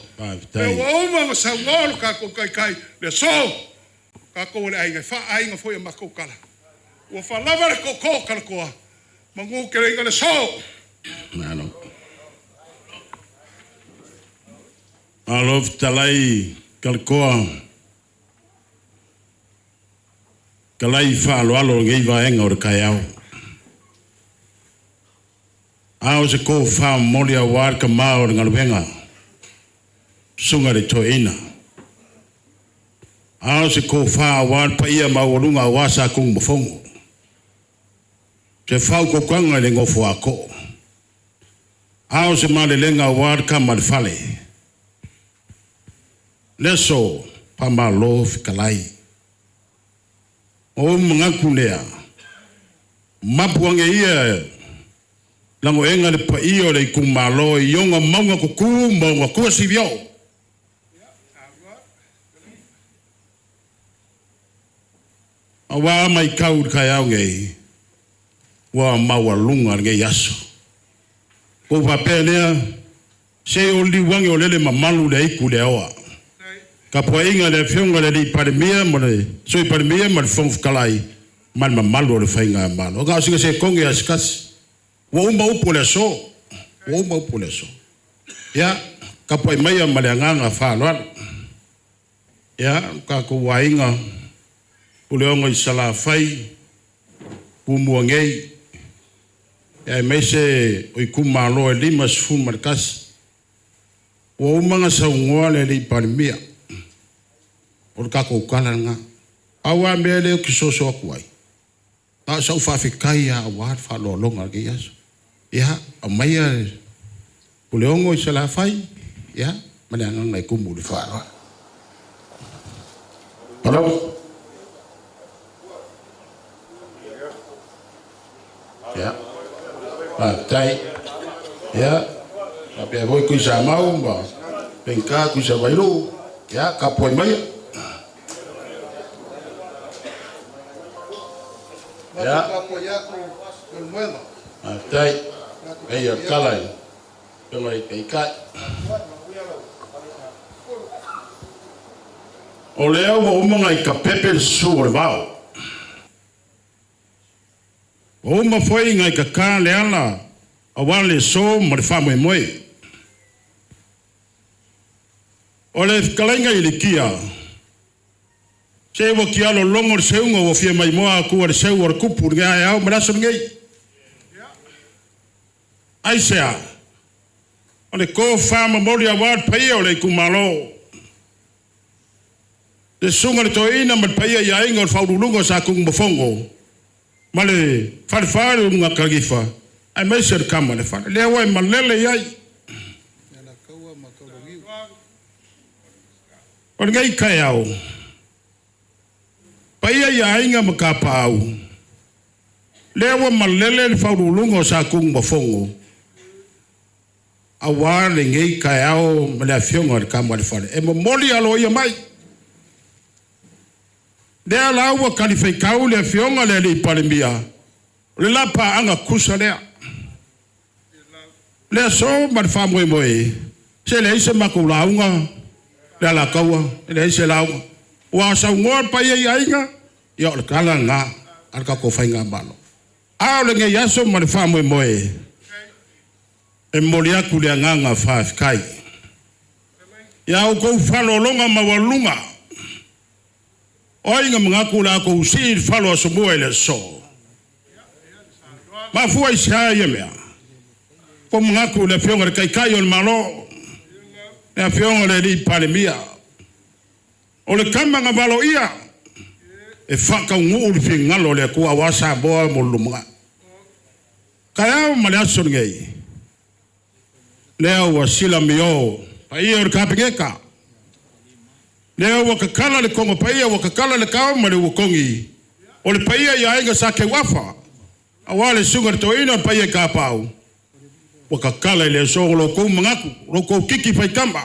Pe ua uma ona saunoa lo tatou taitai, le aso. Tatou o le aiga, e faaaiga foi a matou tala. Ua faalava le tootoo o Talakoa, manu tele le aso.
Malo. Malo fetalai Kalakoa. Talai faaaloalo lenei vaega o le taeao. A o se tofa momoli aua le tama o le galuega, susuga i le Toeaina. A o se tofa aua le paia maualuga aua Sa Tunumafono. Se faautautaga i le nofo a too. A o se malelega aua le tama a le fale. Le aso, faamalo fetalai. O ou manatu lea, mapu age ia lagoega le paia o le itumalo i ona mauga tutu ma ona tuasivioo. Aua matau i le taeao nei, ua maualuga lenei aso. Ua ou faapea lea, se o liuage o lele mamalu le aitu le aoa. Tapuaiga a le Afioga i le Alii Palemia ma le Sui Palemia ma le Fofoga Fetalai ma le mamalu o le Faigamalo. Na o sina sekone lava se tasi. Ua uma upu o le aso. Ua uma upu o le aso. Ia, tapuai maia ma le agaga faaaloalo. Ia, lo tatou aiga, Puleono i Salafai, Tumua nei, aemaise o itumalo e 51. Ua uma ona saunoa le Alii Palemia, o le tatou tala lena. Pau lava mea lea ou te soso atu ai, na o sau faafetai lava aua le faaaloaloga o lenei aso. Ia, aumaia Puleono i Salafai, ia, ma le agaga e tumu i le faaaloalo. Malo. Ia, faafetai. Ia, faapea foi Tuisamau ma Penka Tuisavailuu, ia, tapuai maia. Ia, faafetai. Eia le tala i le Afioga i le Taitai. O lea ua uma ona i tapepe le susu o le vao. Ua uma foi ona i tata le ala aua le aso ma le faamoemoe. O le fetalaiga i le Kia, se ua tialologo le seuga ua fia maimoa atu le seu o le tupu i le aeao ma le aso lenei. Aisea? O le tofa momoli aua le paia o le itumalo. Le susuga i le Toeaina ma le paia i aiga o le Faauluuluga o Sa Tunumafono ma le Falefa o le Ulugatanifa, aemaise le tama i le fale. Lea ua e malele i ai. O lenei taeao, paia i aiga ma tapaau. Lea ua malele le faauluuluga o Sa Tunumafono auā lenei taeao ma le Afioga i le Tama a le Fale e momoli aloaia mai. Lea la ua talifaitau le Afioga i le alii Palemia, o le lapaaga tutusa lea. O le aso ma le faamoemoe, se leai se matou lauga le Alataua, e leai se lauga. Ua saunoa le paia i aiga, ia o le tala lena a le tatou Faigamalo. A o lenei aso ma le faamoemoe, e momoli atu le agaga faafetai. I a outou faaaloaloga maualuluga, o ai na manatu o le a outou sii le falo a Asomua i le aso? Mafua i se a ia mea? Ua manatu i le Afioga i le Taitai o le Malo, le Afioga i le Palemia, o le tama na valoia e faataunuu le finagalo o le Atua aua Samoa mo le lumanai. Taeao ma le aso lenei, lea ua silamio paia o le Kapeneta, lea ua tatala le toga paia, ua tatala le tao ma le ua togi, o le paia i Aiga Sa Teuafa, aua le susuga i le Toeaina o le paia i Kapau, ua tatala i le aso o lo outou manatu, lo outou titi faitama,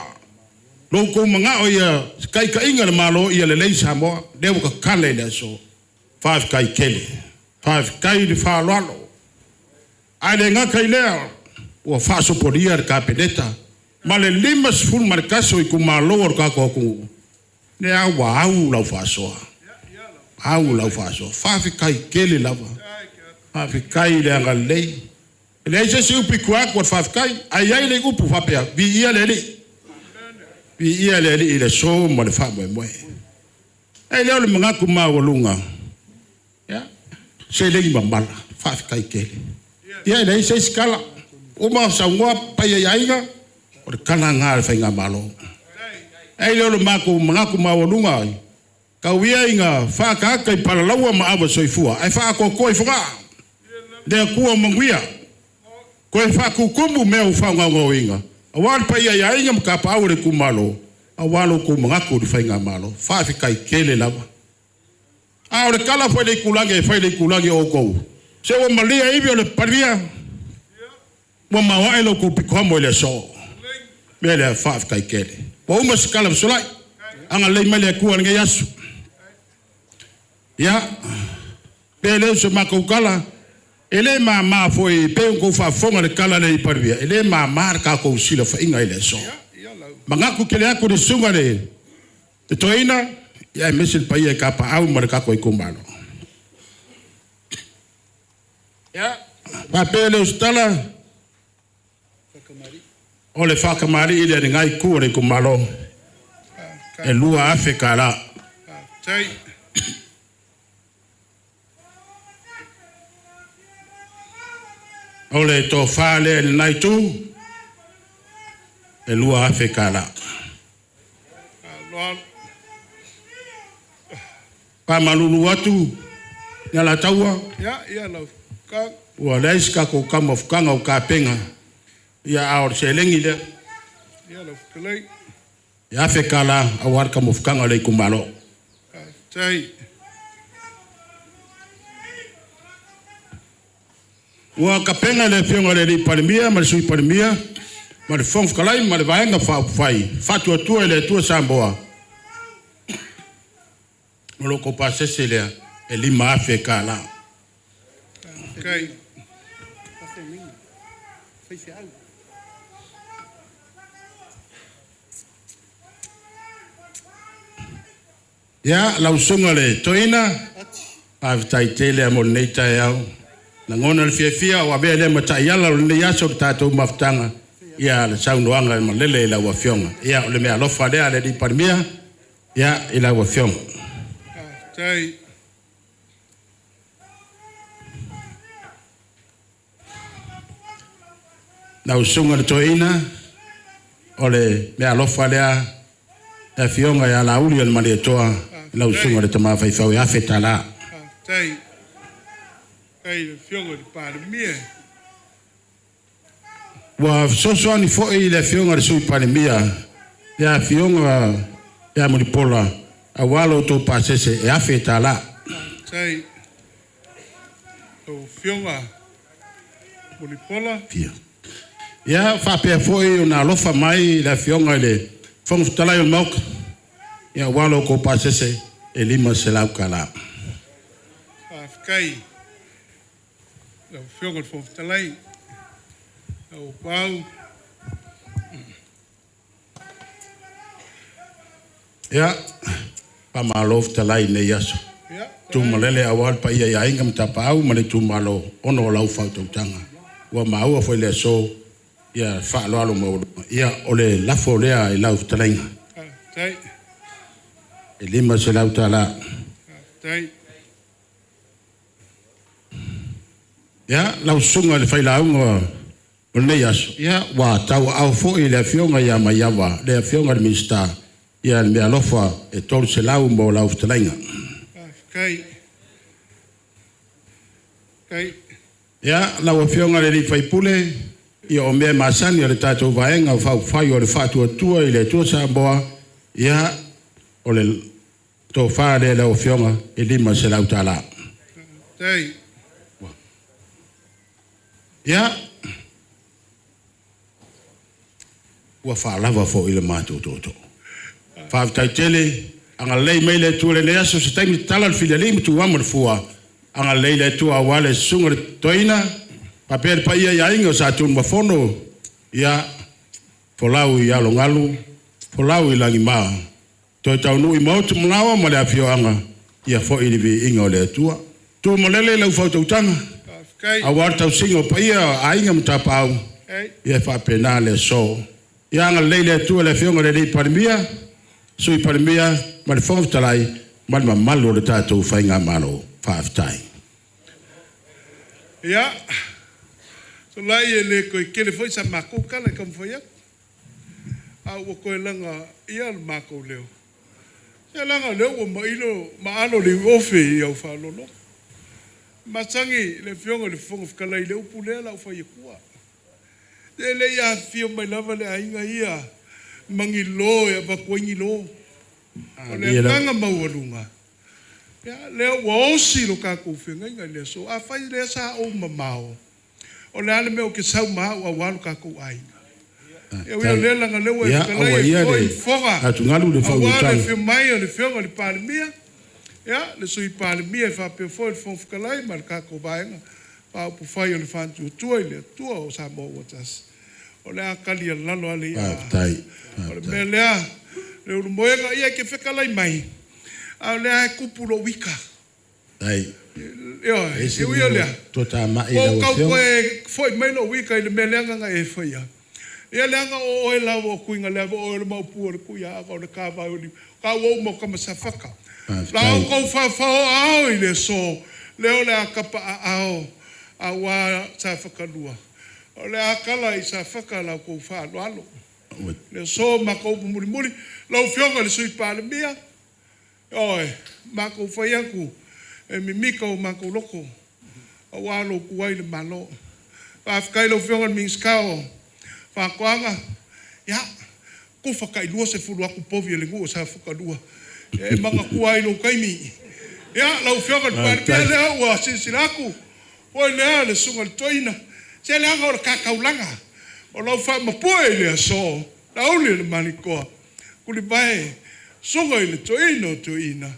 lo outou manao ia taitaiga le Malo ia lelei Samoa, lea ua tatala i le aso. Faafetai tele, faafetai le faaaloalo. Ae le gata i lea, ua faasopolia le Kapeneta ma le 51 o itumalo o le tatou atunuu, lea ua au lau faasoa, au lau faasoa. Faafetai tele lava, faafetai le agalelei. E leai se isi upu i tua atu o le faafetai, ae i ai le upu faapea, viia le Alii. Viia le Alii i le aso ma le faamoemoe. E lea o le manatu maualuga, ia, seleni mamala, faafetai tele. Ia e leai se isi tala, uma saunoa paia i aiga, o le tala lena a le Faigamalo. E le o le matou manatu maualuga, tau ia ina faaataata i palalaua ma ava soifua, ae faaatoatoa i Fogaa. Le Atua o manuia, toe faatutumu mea ua faagaogaoina, aua le paia i aiga ma tapaau o le itumalo, aua lo outou manatu i le Faigamalo. Faafetai tele lava. A o le tala foi i le itulagi e fai i le itulagi o outou, se ua malie ivi o le Palemia, ua maoae lo outou pitoamo i le aso. Mea lea, faafetai tele. Ua uma se tala fesolai, agalelei mai le Atua i lenei aso. Ia, pe le o se matou tala, e le mama foi, pei ona outou faafofoga i le tala a le Palemia, e le mama le tatou silafaiga i le aso. Manatu tele atu le susuga i le Toeaina, aemaise le paia i Tapaau ma le tatou itumalo. Ia, faapea lea o se tala, o le faatamalii lea i lena itu o le itumalo, e $2,000. O le tofa lea i lena itu, e $2,000. Faamalulu atu le Alataua, ua leai se tatou taumafataga o tapena, ia a o le seleni lea, e $1,000 aua le taumafataga o le itumalo. Ua tapena e le Afioga i le Palemia ma le Sui Palemia ma le Fofoga Fetalai ma le Vaega Faaupufai Faatuatua i le Atua Samoa, o lo outou pasese lea e $5,000. Ia, lau susuga i le Toeaina, faafetai tele mo lenei taeao. Lagona le fiafia ua avea lea ma taiala o lenei aso o le tatou mafutaga, ia le saunoaga malele i lau Afioga. Ia, o le mea alofa lea a le alii Palemia, ia, i lau Afioga. Lau susuga i le Toeaina, o le mea alofa lea le Afioga ia Laauli o le Malietoa, lau susuga i le Tama Faifeau e $1,000. Ua fesoasoani foi le Afioga i le Sui Palemia, le Afioga ia Mulipola, aua lo outou pasese e $1,000.
Lau Afioga Mulipola.
Fia. Ia, faapea foi ona alofa mai le Afioga i le Fofoga Fetalai o le Maota, ia aua lo outou pasese e $500.
Faafetai lau Afioga i le Fofoga Fetalai, lau Pau.
Ia, faamalo fetalai i lenei aso. Tumalele aua le paia i aiga ma tapaau ma le itumalo ona o lau faautautaga. Ua maua foi le aso, ia faaaloalo maualuga. Ia, o le lafo lea i lau fetalaiga.
Faafetai.
E $500.
Faafetai.
Ia, lau susuga i le failauga o lenei aso, ia, ua tauaao foi le Afioga ia Maiava, le Afioga i le Minisita, ia le meaalofa e $300 mo lau fetalaiga.
Faafetai. Faafetai.
Ia, lau Afioga i le sui usufono, ia o mea masani a le tatou Vaega Faaupufai o le Faatuatua i le Atua Samoa, ia, o le tofa lea i lau Afioga e $500.
Faafetai.
Ia, ua faalava foi le matou tootoo. Faafetai tele, agalelei mai le Atua i lenei aso, se taimi tatala le filialii ma tuama le fua, agalelei le Atua aua le susuga i le toeaina, faapea le paia i aiga o Sa Tunumafono, ia, folau i alogalu, folau i lagima, toe taunuu i maotu manao ma le afioaga, ia foi le viiga o le Atua. Tumalele lau fautautaga, aua le tausiga o paia aiga ma tapaau, ia faapena le aso. Ia agalelei le Atua i le Afioga i le alii Palemia, Sui Palemia ma le Fofoga Fetalai ma le mamalu o le tatou Faigamalo. Faafetai.
Ia, solai e le koe kele foi sa makou kala e taumafai atu. A ua toe laga ia le matou leo. Se laga leo ua mailo maalo le ofe i au faalolo. Masani le Afioga i le Fofoga Fetalai le upu lea la u fai atua. E le ia fio mai lava le aiga ia mangilo e avatu ai lo. O le agaga maualuga. Ia, lea ua osi lo tatou feagaiga i le aso. Afai lea sa ou mamao, o le a le mea o ke sau ma au aua lo tatou aiga. Ia ui o lea laga lea ua e fetalai e foi fofoga.
Atugalu le
Aua le
faautautaga.
afio mai o le Afioga i le Palemia, ia, le Sui Palemia e faapea foi le Fofoga Fetalai ma le tatou Vaega Faaupufai o le Faatuatua i le Atua o Samoa ua tasi. O le a tali alalo ale ia.
Faafetai.
O le mea lea, le ulumoega ia e te fetalai mai, a o lea e kupu lo wika.
Faafetai.
Ioe,
Ese
e ui o lea.
Totamai
Ua
lau
kau
Afioga.
koe foi mai lo wika i le mea leaga na e faia. Ia leaga o oe lava o kuinga lea o oe le maupu o le kuia aga o le kāwai o liu. Ka ua uma o kamasafaka. La o
Faafetai.
kou whawhao ao i le so. Leo le a kapa a ao a wā sa whakalua. O le a kala i sa whaka lau kou whaaloalo. Le so ma kou muli muli. Lau fionga le sui palemia. Oe, ma kou whaiaku. E mimika o ma kou loko. A wā lo kuai le malo. Faafetai lau Afioga i le Minisita o Faatoaga. Ia, kufa kai 20 aku povi e le nuu o sa whakalua. E manatua ai lou taimi. Ia, lau Afioga i le Palemia lea ua silasila atu. Oi lea le susuga i le toeaina. Se leaga o le kakaulaga. O lau faamapue i le aso. Lauli o le malikoa. Kulivae, susuga i le toeaina o toeaina.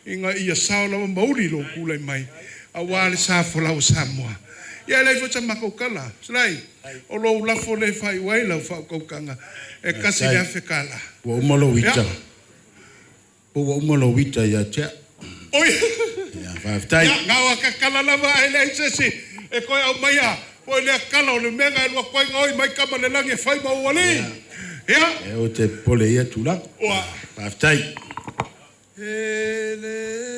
Ina ia sao lava mauli lou tulai mai. Aua le sa folau o Samoa. Ia lei foi sa matou kala. Salai, o lou lafo le fai ai lau faautautaga. E $1,000.
Ua uma lou ita.
Ia.
Ua uma lou ita ia te au.
Oi.
Ia, faafetai.
Ia, ngau a kakala lava ai leai se isi e koe au maia. Foi lea kala o le mea e lua koe ngoi mai kama le langi e fai ma ua li. Ia.
E o te pole ia tulaga.
Ua.
Faafetai.
Elelei.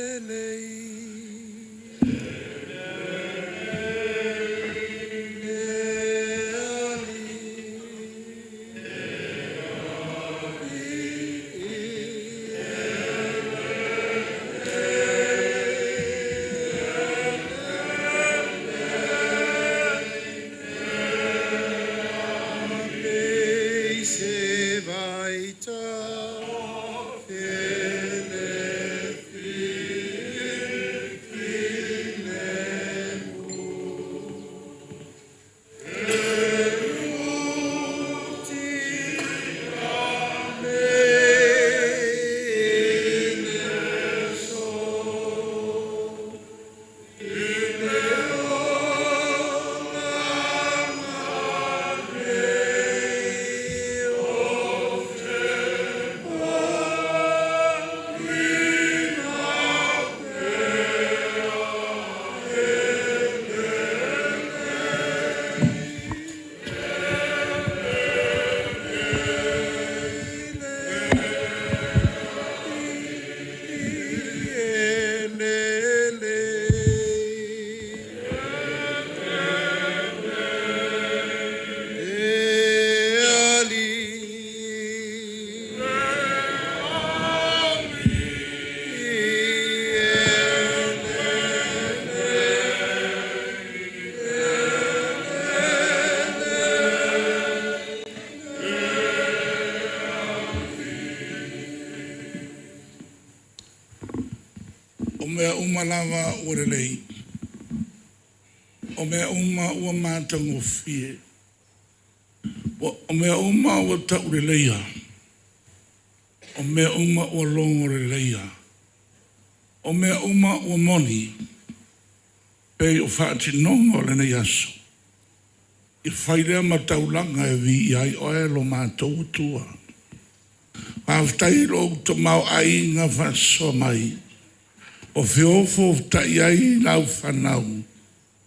Se vaita.
mea uma lava ua lelei. O mea uma ua matagofie. O mea uma ua tauleleia. O mea uma ua logoleleia. O mea uma ua moni. Pei o faatinoga o lenei aso. I fai lea ma taulaga e viia ai oe lo matou Atua. Faafetai i lou tamaoaiga faasoa mai o feofoofotai ai lau fanau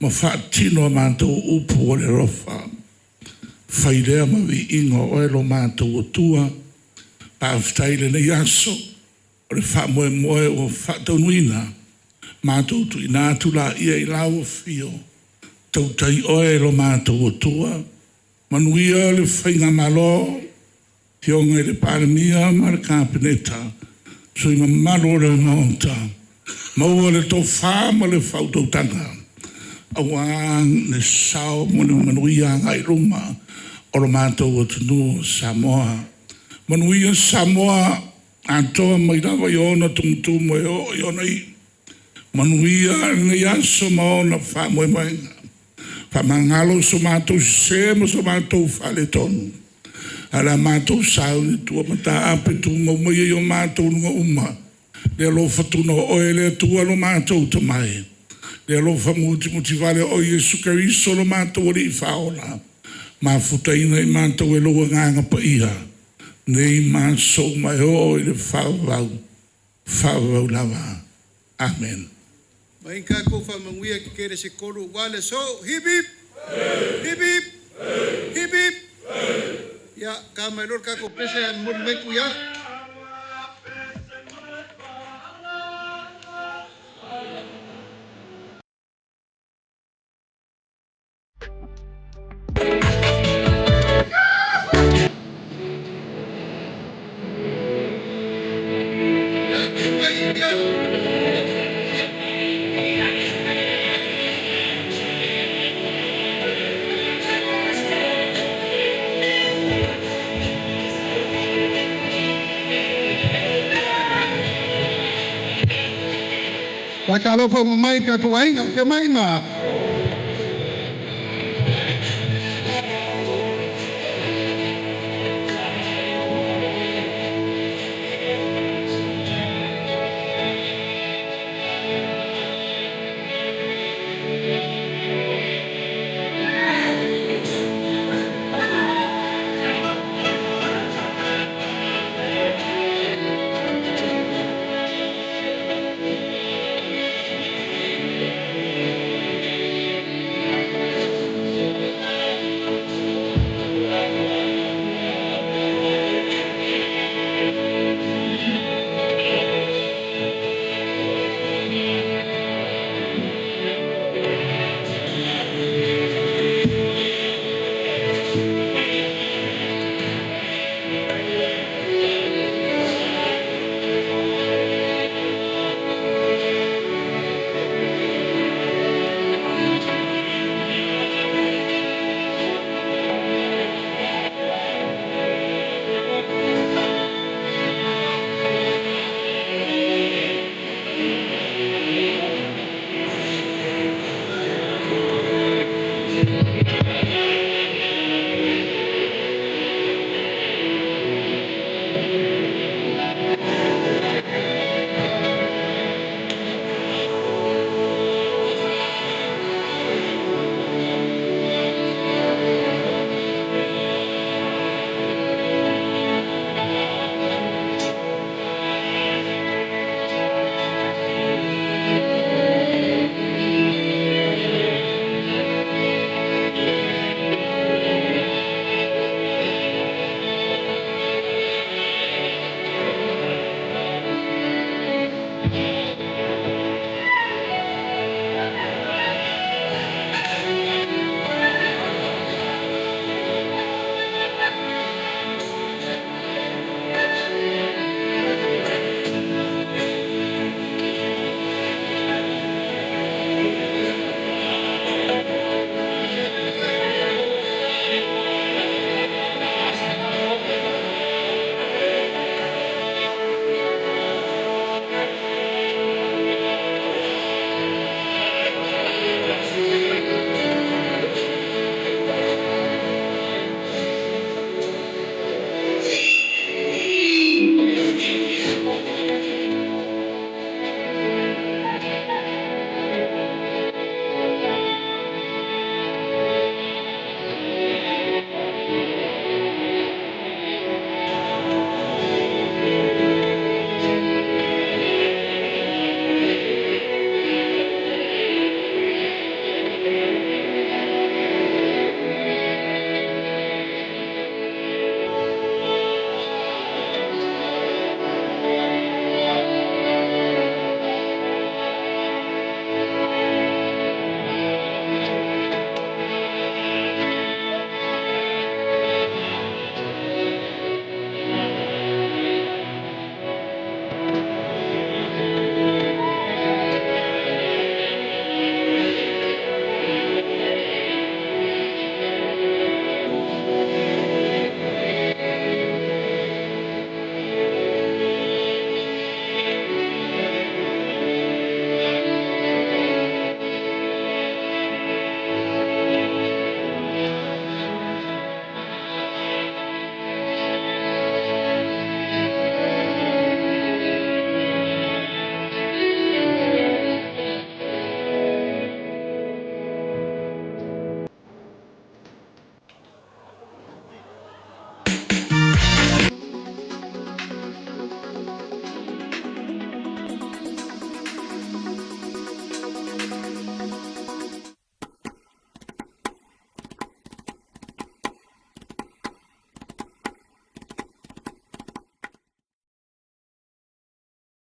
ma faatino a matou upu o le alofa. Fai lea ma viiga o oe lo matou Atua. Faafetai i lenei aso o le faamoemoe ua faataunuuina. Matou tuuina atu laia i lau afio, tautai oe lo matou Atua, manuia le faigamalo, Afioga i le Palemia ma le Kapeneta, sui usufono mamalu o le Maota, maua le tofa ma le faautautaga aua le sao mo le manuia agai i luma o lo matou atunuu o Samoa. Manuia Samoa atoa mai lava i ona tumutumu e oo i ona iu. Manuia lenei aso ma ona faamoemoega. Faamagalo so matou sese ma so matou faaletonu. Ae o le a matou sauni i tua mataape tumau maia i o matou luga uma le alofa tunoa o oe le Atua lo matou Tama e, le alofa mutimutivale o Iesu Keriso lo matou Alii Faaola, mafutaina i matou e lou Agaga Paia, nei ma aso uma e oo i le faavavau, faavavau lava. Amen.
Mai kākou faamanuia tetele se tolu aua le aso. Hip hip! Hip hip! Hip hip! Ia, ta mai loa le tatou pese ae momoli mai Tuia. Faatalofa uma mai tatou aiga, afio mai ma